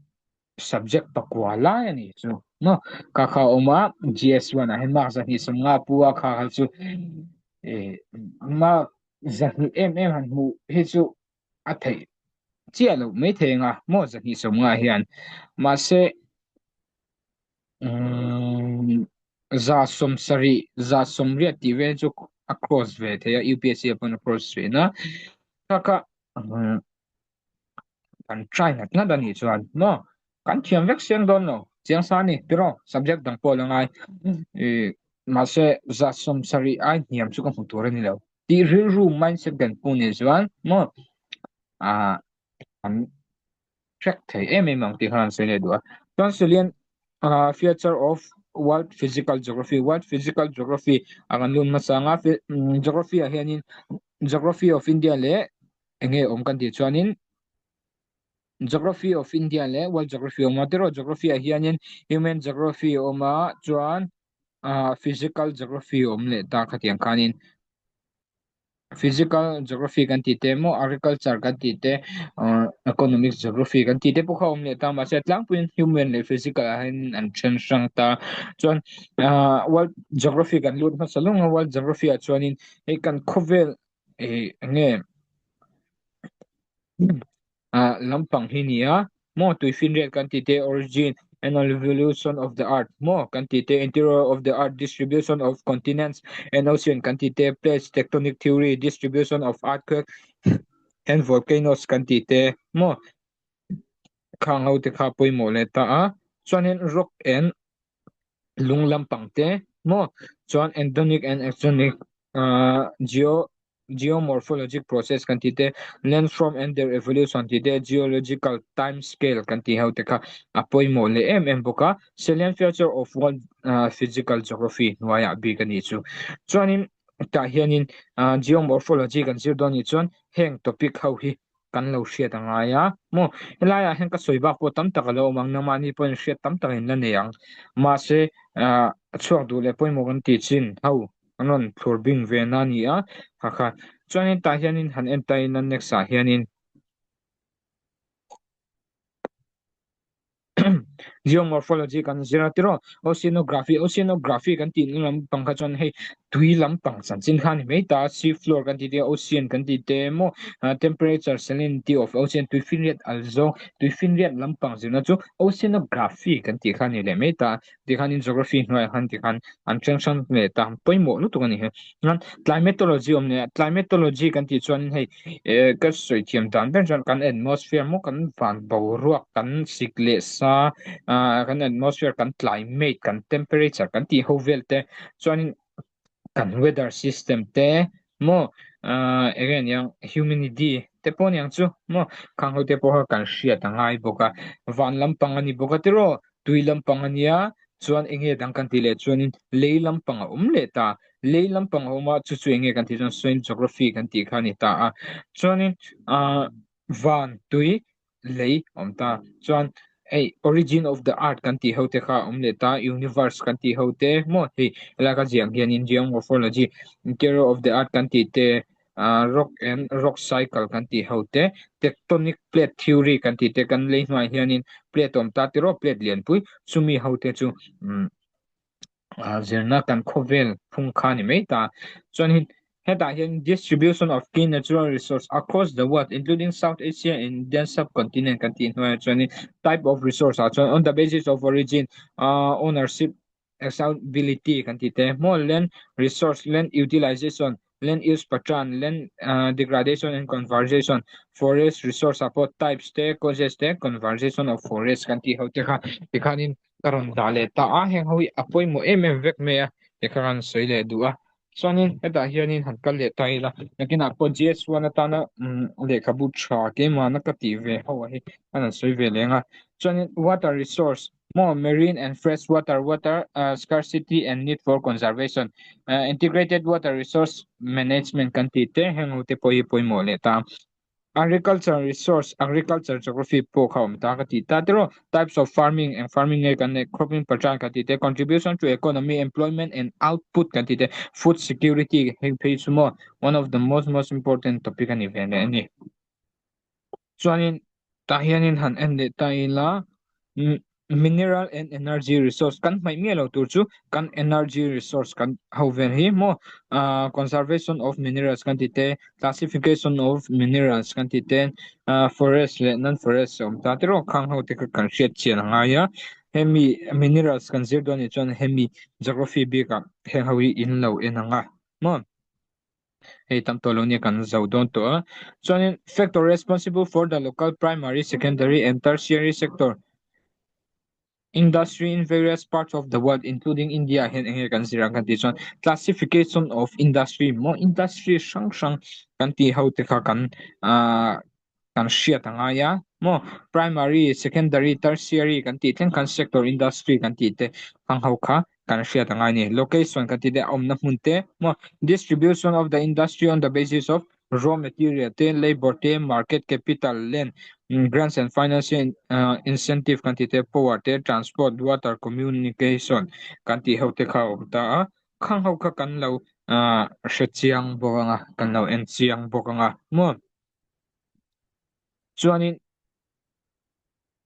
[SPEAKER 1] subject pakua lai a nih chu maw ka kha awm a GS1 ah hian mark 250 pu a kha kha chu eh mark 200 em em han hmuh hi chu a theih chiah loh mai thei anga maw 250 hian mahse umm 70 180 tih vel chu a cross ve thei a UPSC ah pawn a cross thin a kha kha kan try ngat ngat a nih chuan maw kan thiam vek siang dawn lo chiang sa a ni tiraw subject dang pawh la ngai ih mahse 70 ai hniam chu ka hmu tur a ni lo tih rilru mindset kan pu nih chuan maw ah kan track thei em em ang tih khan an sawi leh duh a chuan Sulian ah future of world physical geography world physical geography a kan lut hmasa anga geography ah hianin geography of India leh eng nge awm kan tih chuanin Geography of India leh World Geography awm a tiraw Geography ah hianin Human Geography a awm a chuan ah Physical Geography a awm leh ta khatiang khanin Physical Geography kan tih te emaw Agriculture kan tih te ah Economics Geography kan tih te pawh kha a awm leh ta mahse a tlangpuiin Human leh Physical ah hian an then hrang ta chuan ah World Geography kan lut hmasa lawng a World Geography ah chuanin hei kan khawvel ih eng nge ah lampang hi ni a maw tuifinriat kan tih te origin and evolution of the earth maw kan tih te interior of the earth distribution of continents and ocean kan tih te plates tectonic theory distribution of earthquake and volcanoes kan tih te maw khang ho te kha pawimawh leh ta a chuanin rock and lung lampang te maw chuan endogenic and exogenic ah geo geomorphologic process kan tih te landform and their evolution tih te geological time scale kan tih ho te kha a pawimawh leh em em bawk a salient feature of world ah physical geography hnuaiah bik a nih chu chuanin tah hianin ah geomorphology kan zir dawn nih chuan heng topic ho hi kan lo hriat a ngai a maw helaiah hian ka sawi bak pawh tam tak a lo awm ang nangmahni pawhin hriat tam tak in la nei ang mahse ah a chhuak duh leh pawimawh kan tih chin ho an rawn thlur bing ve na a ni a kha kha chuanin tah hianin han en ta ila next ah hianin. Geomorphology kan zir a tiraw oceanography oceanography kan tih na lampang kha chuan hei tui lampang chanchin kha a ni mai ta sea floor kan tih te ocean kan tih te emaw temperature salinity of ocean tuifinriat al zawng tuifinriat lampang zirna chu oceanography kan tih kha a ni leh mai ta tikhanin geography hnuaiah khan tikhan an hrang hrang leh ta pawimawh lutuk a ni he chuan climatology awm leh a climatology kan tih chuan hei eh ka sawi thiam dan ber chuan kan atmosphere maw kan van boruak kan sik leh sa ah kan atmosphere kan climate kan temperature kan tih ho vel te chuanin kan weather system te maw ah eng nge niang humanity te pawh aniang chu maw khang ho te pawh kha kan hriat a ngai bawk a van lampang a ni bawk a tiraw tui lampang a nia. Chuan enge dang kan tih leh chuanin lei lampang a awm leh ta. Lei lampang a awm a, chu chu enge kan tih chuan soil geography kan tih kha a ni ta a. Chuanin ah van tui lei a awm ta. Chuan hei origin of the earth kan tih ho te kha a awm leh ta, universe kan tih ho te maw hei helai ka ziah ang hianin geomorphology, interior of the earth kan tih te ah rock and rock cycle kan tih ho te tectonic plate theory kan tih te kan lei hnuaiah hianin plate awm ta tiraw plate lianpui chumi ho te chu umm ah zirna kan khawvel phung kha a ni mai ta chuanin hetah hian distribution of key natural resource across the world including South Asia and Indian subcontinent kan tih hnuaiah chuanin type of resource ah chuan on the basis of origin ah ownership Accountability kan tih te, maw land resource, land utilization, land use pattern, land degradation and conversation, forest resource ah pawh types te, causes te, conversation of forest kan tih ho te kha tikhanin ka rawn dah leh ta a, heng ho hi a pawimawh em em vek mai a, tikha kan sawi leh duh a. Chuanin hetah hianin han kal leh ta ila, nakinah pawh GS1 atana lehkhabu tha keimahna ka tih ve ho ah hi an han sawi ve leng a. Chuanin water resource maw marine and fresh water, water scarcity and need for conservation, integrated water resource management kan tih te heng ho te pawh hi pawimawh leh ta. Agriculture resource, agriculture geography pawh kha awm ta ka tih ta tiraw types of farming eng farming nge kan neih cropping pattern kan tih te contribution to economy employment and output kan tih te food security heng phei chu maw one of the most most important topic a ni ve leh a ni. Chuanin tah hianin han en leh ta ila Mineral and energy resource kan hmaih miah lo tur chu kan energy resource kan ho vel hi maw ah conservation of minerals kan tih te classification of minerals kan tih te ah forest leh non forest a awm ta te rawh khang ho te kha kan hriat chian a ngai a hemi minerals kan zir dawn anih chuan hemi geography bikah heng ho hi in lo en ang a maw. Hei tam tawh lo nia kan zo dawn tawh a. Chuanin factor responsible for the local primary, secondary and tertiary sector industry in various parts of the world including India hian enge kan zir ang kan tih chuan classification of industry maw industry hrang hrang kan tih ho te kha kan ah kan hriat a ngai a maw primary secondary tertiary kan tih thleng khan sector industry kan tih te ang ho kha kan hriat a ngai a ni location kan tih te a awmna hmun te maw distribution of the industry on the basis of raw material te labour te market capital land grants and financial incentive kan tih te power te transport water communication kan tih ho te kha a awm ta a khang ho kha kan lo ah hre chiang bawk ang a kan lo en chiang bawk ang a maw. Chuanin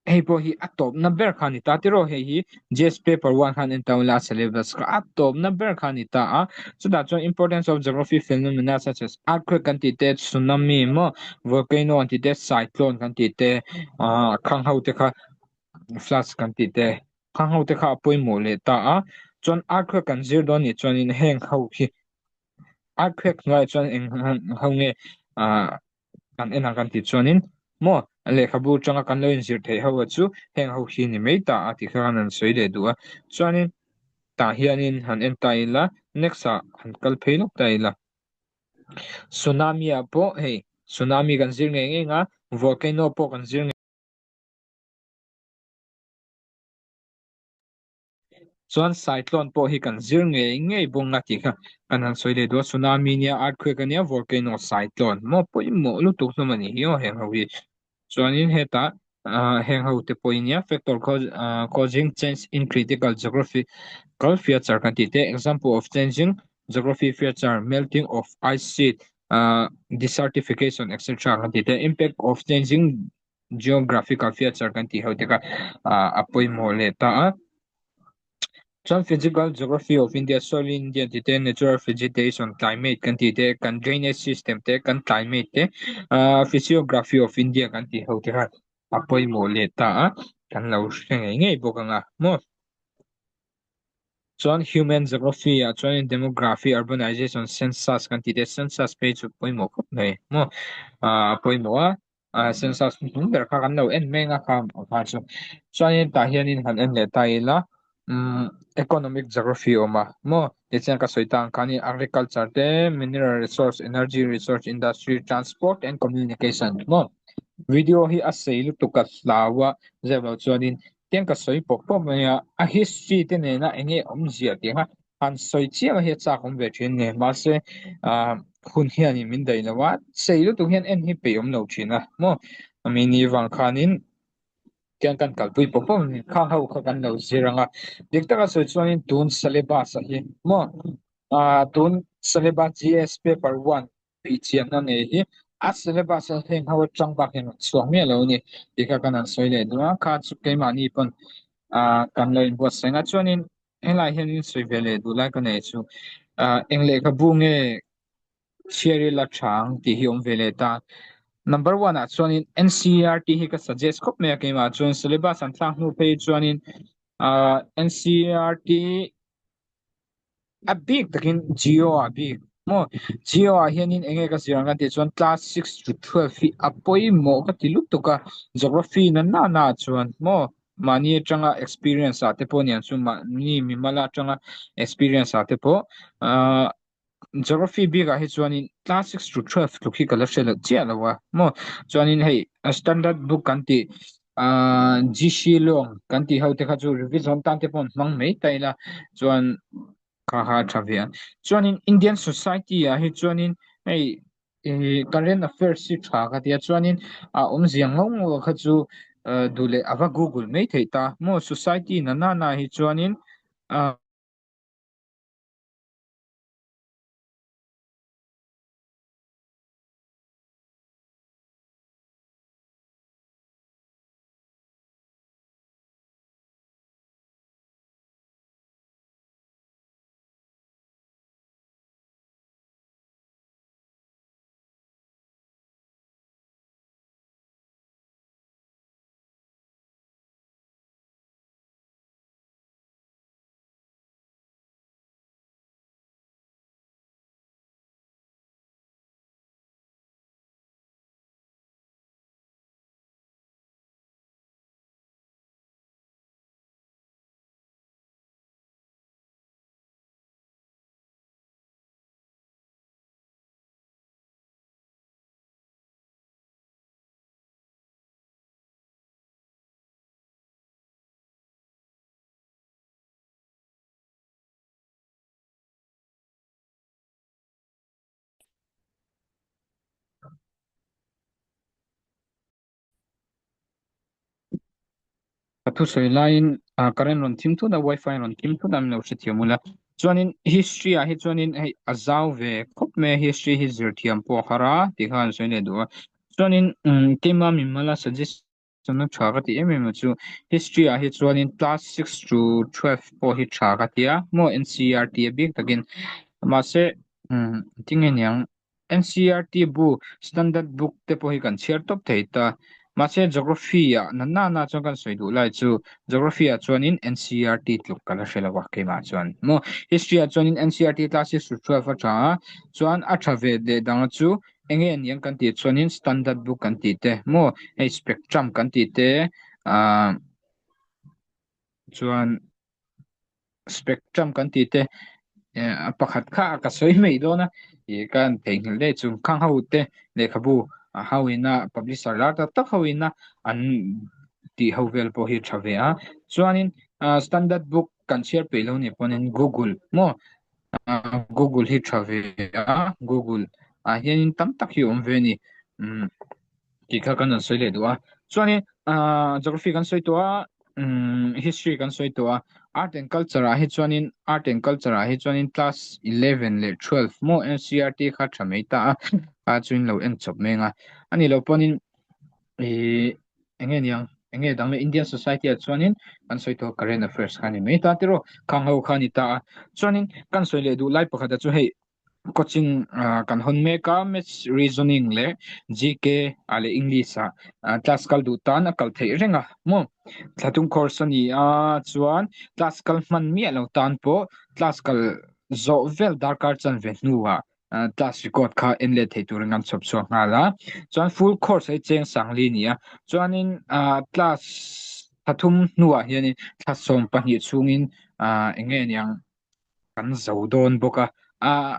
[SPEAKER 1] hei pawh hi a tawpna ber kha a ni ta tiraw hei hi GS paper one khan en ta ula a syllabus kha a tawpna ber kha a ni ta a chutah chuan importance of geography phenomena such as earthquake kan tih te tsunami maw volcano an tih te cyclone kan tih te ah khang ho te kha floods kan tih te khang ho te kha a pawimawh leh ta a chuan earthquake kan zir dawn nih chuanin heng ho hi earthquake hnuaiah chuan eng ho nge ah kan en ang kan tih chuanin maw lehkhabu atanga kan lo inzir theih ho a chu heng ho hi ni mai ta a tih kha kan han sawi leh duh a chuanin tah hianin han en ta ila next ah han kal phei lawk ta ila tsunami ah pawh hei tsunami kan zir ngei ngei ang a volcano pawh kan zir ngei. Chuan cyclone pawh hi kan zir ngei ngei bawng a tih kha kan han sawi leh duh a, tsunami nia, earthquake ania, volcano, cyclone maw pawimawh lutuk hlawm a nih hi aw heng ho hi. Chuanin hetah ah heng ho te pawh nia factor causing change in critical geographical feature kan tih te example of changing geography feature melting of ice sheet ah desertification etc kan tih te impact of changing geographical feature kan tih ho te kha ah a pawimawh leh ta a chuan physical geography of India soil in India tih te natural vegetation climate kan tih te kan drainage system te kan climate te ah physiography of India kan tih ho te kha a pawimawh leh ta a kan lo hre ngei ngei bawk ang a maw. Chuan human geography ah chuanin demography, urbanization, census kan tih te census phei chu pawimawh khawp mai maw ah a pawimawh a. ah census hnuhnung ber kha kan lo en mek a kha kha chu chuanin tah hianin han en leh ta ila umm economic geography a awm a maw tichuan ka sawi ta ang khanin agriculture te mineral resource energy resource industry transport and communication maw video hi a sei lutuk a hlau a zep loh chuanin. Tiang ka sawi pawp pawp mai a, a history te nena eng nge awmzia tih kha han sawi chiah hi a chak awm ve thin a ni. Mahse ah hun hianin min daih lo a, sei lutuk hian en hi peih awm lo thin a maw. Ami ni vang khanin tiang kan kalpui pawp pawp a ni. Khang ho kha kan lo zir ang a, dik taka sawi chuanin tun syllabus ah hi maw ah tun syllabus GS paper one Tihchianna nei hi a syllabus a heng ho atang bak hian rawn chhuak miah lo a ni tih kha kan han sawi leh duh a, kha chu keimahni pawn ah kan lo inbuatsaih ang a, chuanin helaiah hianin sawi ve leh duh lai ka nei chu ah eng lehkhabu nge chhiar ila tha ang tih hi awm ve leh ta. Number one ah chuanin NCERT hi ka suggest khawp mai a keimah chuan syllabus an thlak hnu phei chuanin ah NCERT A bik takin Geo ah bik maw Geo ah hianin eng nge ka zir ang ka tih chuan class 6 to 12 hi a pawimawh ka ti lutuk a geography na na na chuan maw mahni atanga experience ah te pawh aniang chu mahni mimal atanga experience ah te pawh ahh geography bikah hi chuanin class 6 to 12 tluk hi ka la hre lo chiah lo a maw chuanin hei a standard book kan tih ahh GC lawng kan tih ho te kha chu revision tan te pawh an hmang mai ta ila chuan kha kha a tha ve a chuanin Indian society ah hi chuanin hei ih current affairs hi tha ka tia chuanin a awmzia ngau ngau kha chu ah duh leh a va google mai theih ta maw society na na na hi chuanin ah. Ka thusawi laiin ah current rawn thim thut a wifi rawn thim thut a min lo hrethiam ula chuanin history ah hi chuanin hei a zau ve khawp mai a history hi zir thiam pawh a har a tih kha an sawi leh duh a chuanin umm keima mimala suggest Chana tha ka tih em em a chu history ah hi chuanin class 6 to 12 pawh hi tha ka ti a maw NCERT a bik takin mahse umm tinge niang NCERT bu standard book te pawh hi kan chhiar tawp thei ta mahse geography ah na na na chuan kan sawi duh lai chu geography ah chuanin NCERT tluk ka la hre lo a keimah chuan maw history ah chuanin NCERT class 6 to 12 a tha a chuan a tha ve leh dang chu Enge aniang kan tih chuanin standard book kan tih te maw hei spectrum kan tih te ah chuan spectrum kan tih te eh a pakhat kha ka sawi mai dawn a ih ka han theihnghilh daih chu khang ho te lehkhabu a ho ina publisher lar tak tak ho ina an tih ho vel pawh hi tha ve a chuanin ah standard book kan chhiar peih lo nih pawhin google maw Google hi tha ve a Google ah hianin tam tak hi a awm ve a ni umm tih kha kan rawn sawi leh duh a chuanin ahh geography kan sawi tawh a umm history kan sawi tawh a art and culture ah hi chuanin art and culture ah hi chuanin class 11 leh 12 maw NCERT kha tha mai ta a a chuan lo en chawp mai ang a ani lo pawhin Ihh eng nge niang eng nge dang leh Indian society ah chuanin kan sawi tawh current affairs kha a ni mai ta tiraw khang ho kha a ni ta a chuanin kan sawi leh duh lai pakhat ah chu hei coaching ah kan hawn mek a maths reasoning leh GK ah leh English ah class kal duh tan a kal theih reng a maw thla tum course a ni a chuan class kal hman miah lo tan pawh class kal zawh vel darkar chanve hnuah class record kha en let thei turin kan chhawp chhuak nghal a chuan full course hei cheng sangli a ni a chuanin ah class pathum hnuah hianin thla 12 chhungin ah eng nge niang kan zo dawn bawk a ah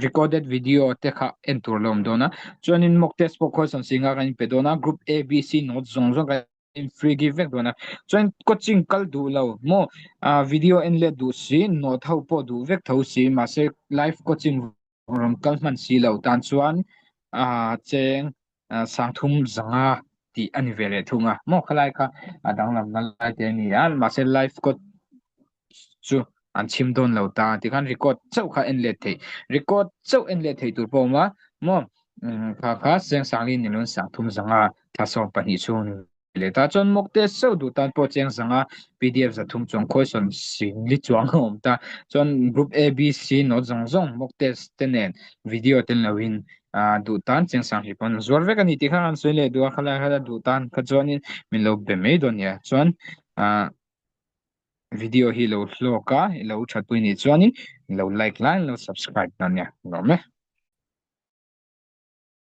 [SPEAKER 1] recorded video te kha en tur a lo awm dawn a chuanin mock test pawh question singa kan inpe dawn a group A B C notes zawng zawng kan. In free give vek dawn a, chuan coaching kal duh lo maw ah video en let duh si note ho pawh duh vek tho si mahse live coaching rawn kal hman si lo tan chuan ah cheng sangthum zanga tih a ni ve leh thung a maw khalai kha a danglamna lai te a ni a mahse live coach chu an chhim dawn lo ta tikhan record chauh kha en let theih record chauh en let theih tur pawh a awm a maw kha kha cheng sangli ni lawin sangthum zanga thla 12 chhung ni leh ta chuan mock test chauh duh tan pawh cheng zanga pdf zathum chuang khawi sawn singli chuang a awm ta chuan group A B C note zawng zawng mock test te nen video tel loin ah duh tan cheng sang hi pawn zuar vek a ni tih kha an sawi leh duh a khalai kha duh tan kha chuanin min lo be mai dawn nia chuan ah video hi lo hlawk a i lo thatpui nih chuanin lo like la in lo subscribe dawn nia lawm e.